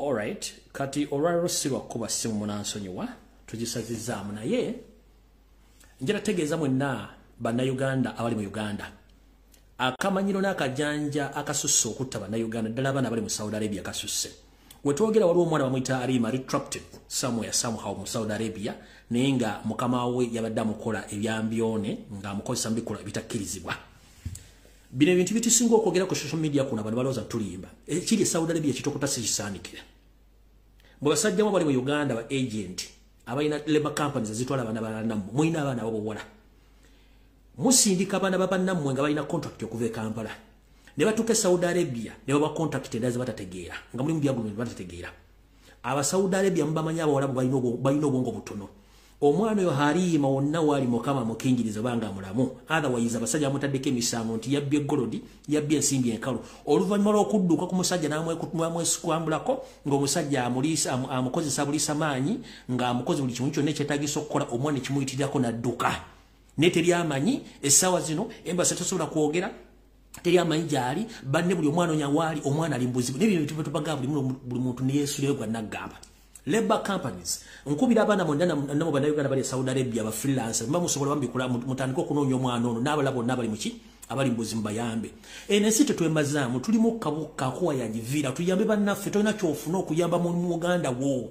Alright, kati olwaleero si lwakkuba ssimu, munansonyiwa, tugisazizaamu, naye njala tegeeza mwenna Bannayuganda abali mu Uganda akamanyiro n'akajanja akasusse okutta Bannayuganda, ddala abaana abali mu Saudi Arabia kasusse. Wetwogera waliwo omwana bamuyita Arima, ali trapped somewhere somehow mu Saudi Arabia, naye nga mukama we yabadde amukola ebyambyone ng'amukozesa mu bikolwa ebitakkirizibwa. Bino ebintu bitusinga okwogera ku social media kuno, abantu balowooza tulimba. Ekiri e Saudi Arabia kitokota sikisaanikira. Bwe basajjamu bali mu Uganda, ba agent abalina labor companies ezitwala abaana bannammwe, mulina abaana ab'obuwala, musindika abaana babannammwe nga balina contract okuva e Kampala ne batuuka e Saudi Arabia ne baba contract endala ze batategeera, nga mulimu byagulumenti batategeera. Aba Saudi Arabia mubamanyi, abawalabu balina obwongo butono. Omwana oyo Hariima wonna waali, Mukama mukingiriza obanga mulamu, otherwise abasajja bamutaddeko emisango nti yabbye gold, yabbye ensimbi enkalu, oluvannyuma lw'okudduka ku musajja n'amwesikwambulako ng'omusajja amukozesa buliisa maanyi, ng'amukoze buli kimu kyonna ekyetaagisa okukola omwana ekimuyitirirako n'adduka, naye teri amanyi. Essaawa zino embassy tosobola kwogera, teri amanyi gyali. Banne buli omwana onya waali, omwana ali mubuzibu. Naye bino bintu tubaga buli muntu neyeesuleyo gwa naggamba. Labor companies, nkubira abaana mwonna namu Bannayuganda bali e Saudi Arabia, ba freelancer, muba musobola bambikula mutandike okunoonya omwana ono n'abalala bonna abali muki, abali mu buzibu, bayambe. Eno ensi tetwemazaamu, tulimu kabuka akuwa yagiviira. Tuyambe bannaffe. Tolina kyofuna okuyamba mu Muganda wo.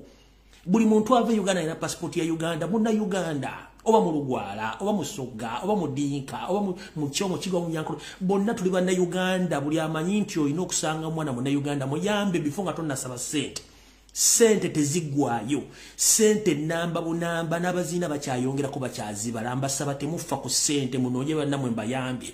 Buli muntu ava e Uganda alina passport ya Uganda, munna Uganda, oba mu Lugwala, oba mu Soga, oba mu Dinka, oba mu Kyomo, Kigo, mu Nyankolo, bonna tuli banna Uganda. Buli amanyi nti olina okusanga omwana munna Uganda, muyambe bifo nga tonnasaba ssente. Sente teziggwayo, sente namba bunamba, n'abaziina bakyayongerako, bakyazibala. Mbasaba temufa ku ssente, munoonye bannammwe mbayambye.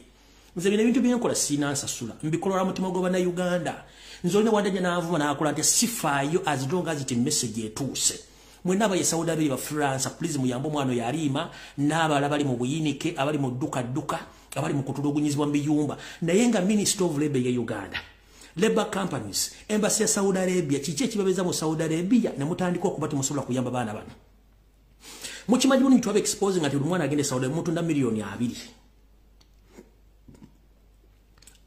Nze bino ebintu byenkola siina nsasula, mbikola lwa mutima gwa Bannayuganda. Nze olina wandajja n'avuma n'akola nti sifaayo, as long as it message etuuse. Mwenna abaye Saudi Arabia, ba freelancer, please muyambe omwana oyo Aliima n'abalala bali mu buyinike, abali mu dduka dduka, abali mu kutulugunyizibwa mu biyumba. Naye nga Minister of Labor ye Uganda, labor companies, embassy ya Saudi Arabia, kiki ekibabeza mu Saudi Arabia ne mutandika okuba temusobola kuyamba baana bano? Mukimanyi bulungi twaba exposing ati buli mwana agenda e Saudi mutunda 20 millioni.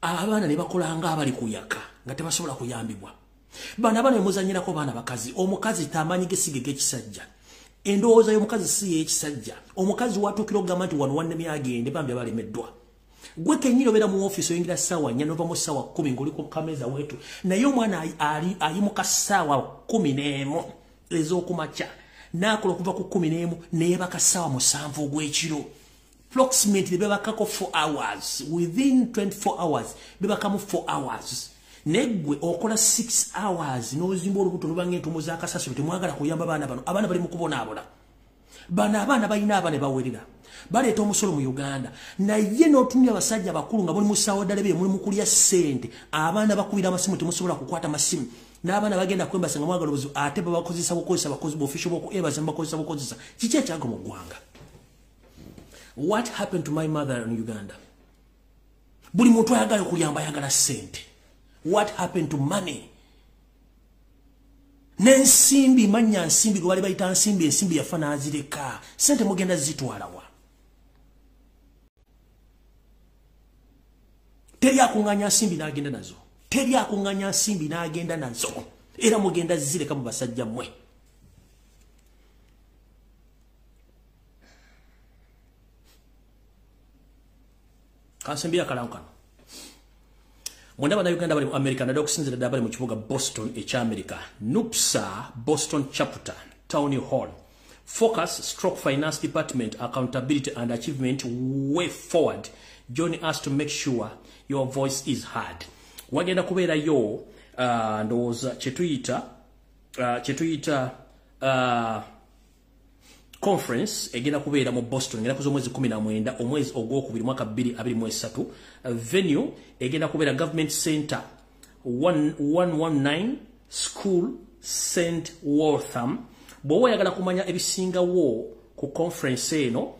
Abaana ne bakola nga abali kuyaka nga tebasobola kuyambibwa. Bano abaana bemuzanyirako baana bakazi. Omukazi tamanyi gesige g'ekisajja, endowooza y'omukazi si y'ekisajja. Omukazi watuukira okugamba nti wano wannemye agende, bambi abalemeddwa. Gwe kennyini obeera mu ofiisi, oyingira ssaawa 4 nova mu ssaawa 10 ng'oli ku kameeza weetu, naye omwana ayimuka ssaawa 11 ez'okumakya n'akola okuva ku 11 neyeebaka ssaawa 7 ogw'ekiro, approximately bebakako 4 hours within 24 hours, bebakamu 4 hours. Neggwe okola 6 hours n'ozimba olubuto lubanga entumo z'akasasiro. Temwagala kuyamba baana bano. Abaana bali mu kubonaabona. Bano abaana balina abaana bawerera, baleeta omusolo mu Uganda, naye n'otumya abasajja abakulu nga muli mu Saudi Arabia, muli mu kulya ssente, abaana bakubira amasimu, temusobola kukwata masimu, n'abaana bagenda kwembasa nga mwagala obuzibu, ate babakozesa bukozesa, bakozi b'official boku embassy bakozesa bukozesa. Kiki ekyaga mu ggwanga? What happened to my mother in Uganda? Buli muntu ayagala okuyamba ayagala ssente. What happened to money? N'ensimbi, manya nsimbi gwe bali bayita nsimbi, ensimbi yafa n'azireka. Sente mugenda zitwalawa? Teri akuŋŋaanya nsimbi n'agenda nazo, teri akuŋŋaanya nsimbi n'agenda nazo, era mugenda zireka mu basajja mmwe. Kansimbi akalango kano. Mwenda Bannayuganda bali mu America, naddala okusinziira ddala bali mu kibuga Boston ekya America, NUPSA Boston Chapter Town Hall, focus stroke finance department accountability and achievement way forward. Join us to make sure your voice is heard. Wagenda kubeerayo ndowooza kyetuyita conference egenda kubeera mu Boston, egenda kuza omwezi 19 omwezi ogwokubiri mwaka 2023. Venue egenda kubeera Government Center, 119 School St, Waltham. Bw'oba oyagala kumanya ebisingawo ku conference eno,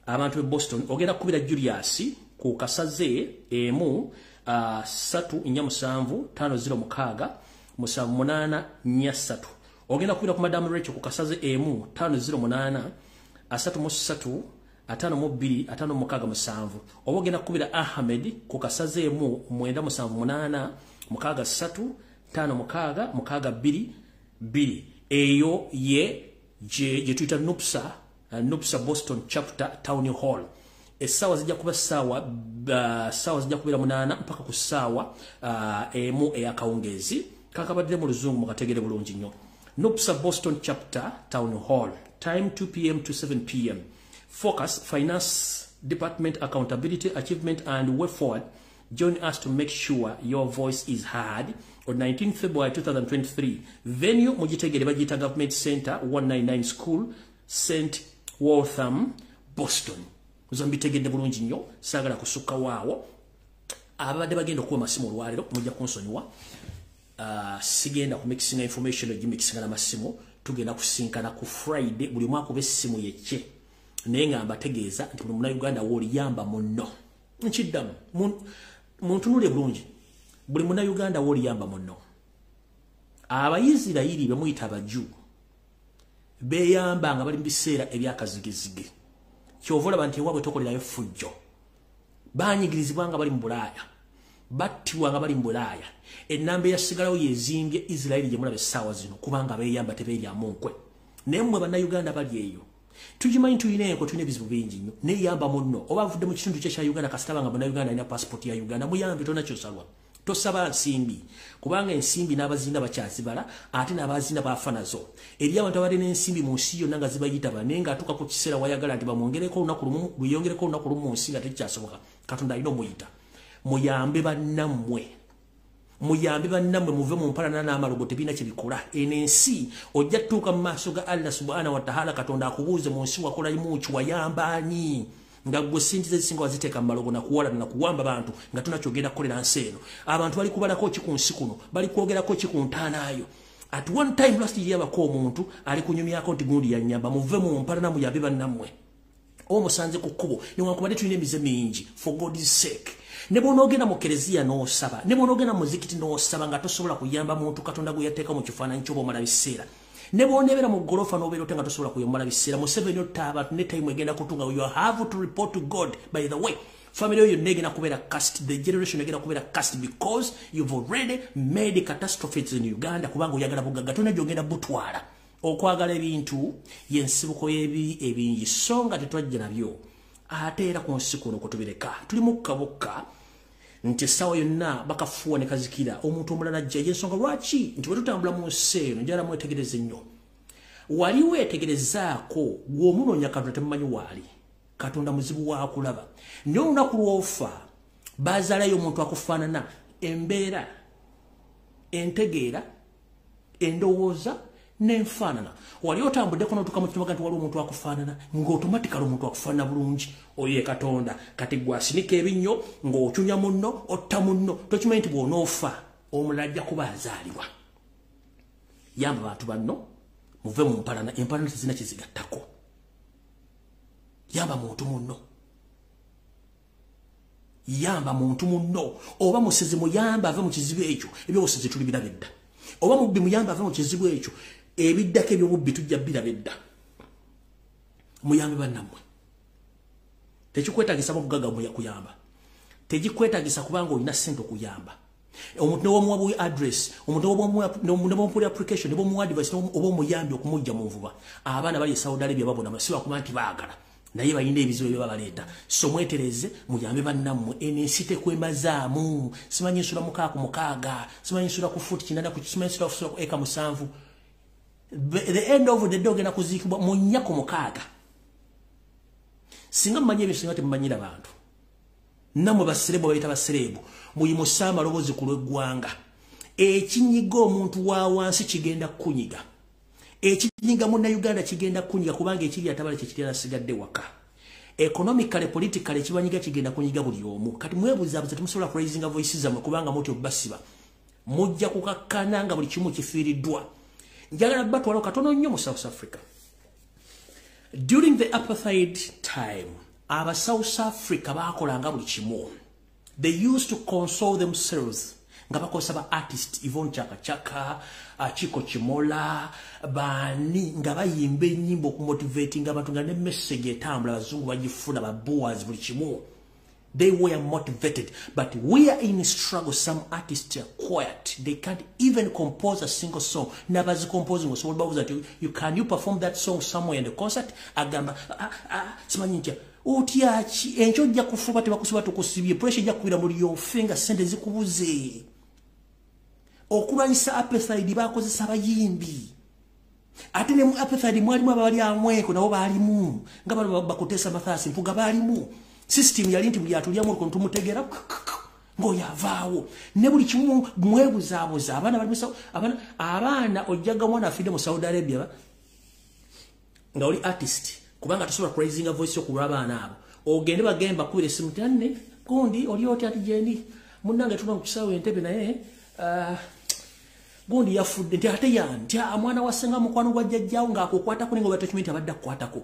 abantu be Boston, ogenda kukubira Julius ku kasaze 1 3 4 7 5 0 6 7 8 4 3. Ogenda kukubira ku Madam Rachel ku kasaze 1 5 0 8 3 3 5 2 5 6 7. Oba ogenda kukubira Ahmed ku kasaze 1 9 7 8 6 3 5 6 6 2 2. Eyo ye je tuyita NUPSA Boston Chapter Town Hall. Essaawa zijja kuba ssaawa zijja kubeera 8 mpaka ku ssaawa 1 ey'akawungeezi. Kakabadde mu Luzungu mukategere bulungi nnyo. NUPSA Boston Chapter Town Hall. Time 2 p.m. to 7 p.m. Focus, Finance Department Accountability, Achievement and Way Forward. Join us to make sure your voice is heard on 19 February 2023. Venue, mugitegere bagiyita Government Center, 199 School, St. Waltham, Boston. Mbitegedde bulungi nnyo, saagala kusukka waawo. Ababadde bagenda okuwa amasimu olwaleero mujja kunsonyiwa. Sigenda ku mixinga information ogimixinga n'amasimu. Tugenda kusinkana ku Friday, buli omu akuba essimu yekye. Naye nga mbategeeza nti buli Munnayuganda w'oli yamba munno. Nkiddamu, muntunule bulungi. Buli Munnayuganda w'oli yamba munno. Abayisirayiri be muyita Abajuu beeyamba nga bali mu biseera ebyakazigizigi. Kyova olaba nti ewaabwe tokolerayo ffujjo. Baanyigirizibwa nga bali mu Bulaaya, battibwa nga bali mu Bulaaya. Ennamba eyasigalawo yezimbye Isirayiri gye mulaba essaawa zino, kubanga beeyamba tebeeryamu nkwe. Naye mmwe Bannayuganda bali eyo, tukimanyi tulina enko, tulina ebizibu bingi nnyo. Naye yamba munno, oba avudde mu kitundu kye kya Uganda, kasita nga Munnayuganda alina passport ya Uganda, muyambe, tolina kyosalwa. Tosaba nsimbi, kubanga ensimbi n'abazinda bakyazibala, ate n'abazinda bafa nazo. Eri abantu abadde n'ensimbi mu nsi yonna nga zibayita bane, ng'atuuka ku kiseera wayagala nti bamwongereko olunaku lumu, lweyongereko olunaku lumu mu nsi nga tekikyasoboka. Katonda alina omuyita. Muyambe bannammwe. Muyambe bannammwe, muve mu mpalana n'amalogo, tebirina kye bikola. Eno ensi ojja tutuuka mu maaso ga Allah subhanahu wa ta'ala, Katonda akubuuze mu nsi wakolamu ki, wayamba ani? Nga gwe sente ezisinga waziteeka mu malogo nakuwalana nakuwamba bantu nga tonakyogenda kukolera nsi eno. Abantu bali kubalako ki ku nsi kuno? Bali kwogerako ki ku ntaanaayo? At one time last year bako omuntu ali kunyumyako nti gundi yannyamba. Muve mu mpalana, muyambe bannammwe. Omusanze ku kkubo, newankubadde tulina emize mingi, for God's sake. Ne bw'onoogenda mu kereziya n'osaba, ne bw'onoogenda mu muzikiti n'osaba nga tosobola kuyamba muntu Katonda gwe yateeka mu kifaananyi ky'oba omala biseera. Ne bw'oneebeera mu ggolofa n'obeera ote nga tosobola kuyomala biseera. Museveni otta abantu ne time egenda kutunga. You have to report to God. By the way, family yo yonna egenda kubeera cursed, the generation egenda kubeera cursed because you've already made catastrophes in Uganda, kubanga oyagala bugagga, tolina gy'ogenda butwala. Okwagala ebintu y'ensibuko y'ebibi ebingi, so nga tetwajja nabyo. Ate era ku nsi kuno kutubireka tuli mukka bukka nti essaawa yonna bakafuuwa ne kazikira, omuntu omulala ajja. Y'ensonga lwaki nti bwe tutambula mu nsi eno, njagala mwetegereze nnyo. Wali weetegerezaako gw'omunoonya Katonda temumanyi waali. Katonda muzibu waakulaba, naye olunaku lw'ofa bazaalayo omuntu akufaanana embeera, entegeera, endowooza n'enfaanana. Wali otambuddeko n'otuuka mu kitundu nti waliwo omuntu akufaanana, ng'automatically omuntu akufaanana bulungi, oyo ye Katonda. Kati gwe asinika ebinnyo ng'ocunya munno, otta munno, tokimanyi nti bw'onoofa omulala ajja kuba azaalibwa. Yamba bantu banno, muve mu mpalana, empalana tezirina kye zigattako. Yamba muntu munno, yamba muntu munno. Oba musezi muyamba ave mu kizibu ekyo, ebyobusizi tuli biraba edda. Oba mubbi muyamba ave mu kizibu ekyo, ebiddako ebyobubbi tujja biraba edda. Muyambe bannammwe. Tekikwetagisa bugagga kuyamba, tekikwetagisa kubanga olina ssente okuyamba omuntu. Newomuwa buwi address omuntu, newomuwa application, newomuwa advice, oba omuyambi okumujja mu nvuba. Abaana bali e Saudi Arabia babona, si bakuba nti baagala, naye balina ebizibu ebyo babaleeta. So mwetereze, muyambe bannammwe. Eno ensi tekwemazaamu. Simanyi nsula 66, simanyi nsula ku futi 8, simanyi nsula ku eka 7. The end of the day ogenda kuziikibwa mu 4 ku 6. Singa mumanyi ebyo, singa temumanyira bantu. Nammwe baserebu, bayita baserebu, muyimuse amaloboozi ku lw'eggwanga. Ekinyiga omuntu wa wansi kigenda kukunyiga, ekinyiga Munnayuganda kigenda kunyiga, kubanga ekiri atabala kyekiri asigadde waka. Economically, politically, kibanyiga kigenda kunyiga buli omu. Kati mwebuzabuza, temusobola kuraisinga voices zammwe kubanga mutyo basiba. Mujja kukakkana nga buli kimu kifiiriddwa. Njagala batwala katono nnyo mu South Africa. During the apartheid time, aba South Africa bakolanga buli kimu. They used to console themselves nga bakozesa ba artist Yvonne Chaka Chaka, Chiko Chimola, bani nga bayimba ennyimba okumotivating abantu nga ne message etambula abazungu bagifuna ba boers buli kimu. They were motivated, but we are in a struggle. Some artists are quiet. They can't even compose a single song. Nabazi composing so you can you perform that song somewhere in the concert? Agamba simanyi ntya otya ki enkyo ojja kufuba tebakusiba tukusibye pressure ejja kubira muri your finger sente zikubuze. Okulwanyisa apartheid bakozesa abayimbi. Ate ne mu apartheid mwalimu abali amweko nabo baalimu nga bano bakutesa Mathasi Mpuga baalimu. System yali nti buli atulyamu olukono tumutegera ng'oyo avaawo ne buli kimu mwebuzaabuza. Abaana bali abaana ojjaga mwana afidde mu Saudi Arabia nga oli artist kubanga tosobola kuraisinga voice yo kulwa abaana abo ogende bagende bakubira essimu nti anne gundi oli otya ati gyendi munnange tuna mu kisaawe Entebbe naye gundi yafudde nti ate yani nti mwana wa ssenga mukwano gwa jjajjaawo ng'akukwatako naye ng'obadde tokimanyi nti abadde akukwatako.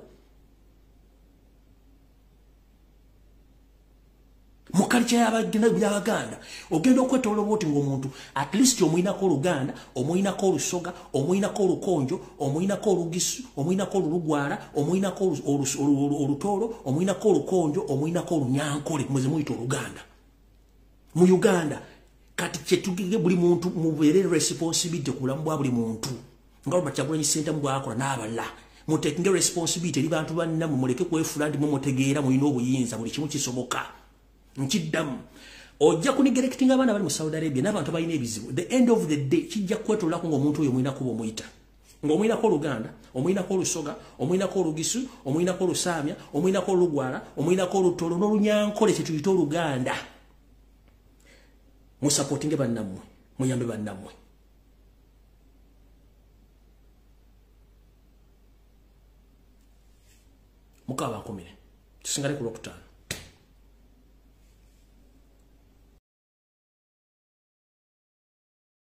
Mu culture y'Abaganda ogenda okwetoloola oti ng'omuntu at least omuyinako Oluganda, omuyinako Olusoga, omuyinako Olukonjo, omuyinako Olugisu, omuyinako Olulugwala, omuyinako Olutoolo, omuyinako Olukonjo, omuyinako Olunyankole, mweze muyita Oluganda mu Uganda. Kati kyetugige buli muntu mubeere responsibility ku bulamu bwa buli muntu nga Robert Kyagulanyi Ssentamu bw'akola n'abalala. Mutekinge responsibility eri bantu bannammwe, muleke kwefuula nti mumutegeera mulina obuyinza, buli kimu kisoboka. Nkiddamu ojja kunigerekitinga abaana bali mu Saudi Arabia n'abantu balina ebizibu. The end of the day kijja kwetololako ng'omuntu oyo omuyinako bw'omuyita ng'omuyinako Oluganda, omuyinako Olusoga, omuyinako Olugisu, omuyinako Olusaamya, omuyinako Olugwala, omuyinako Olutoolo n'Olunyankole kye tuyita Oluganda. Musapootinge bannammwe, muyambe bannammwe. Mukama abakumire. Tusingale ku Lwokutaano.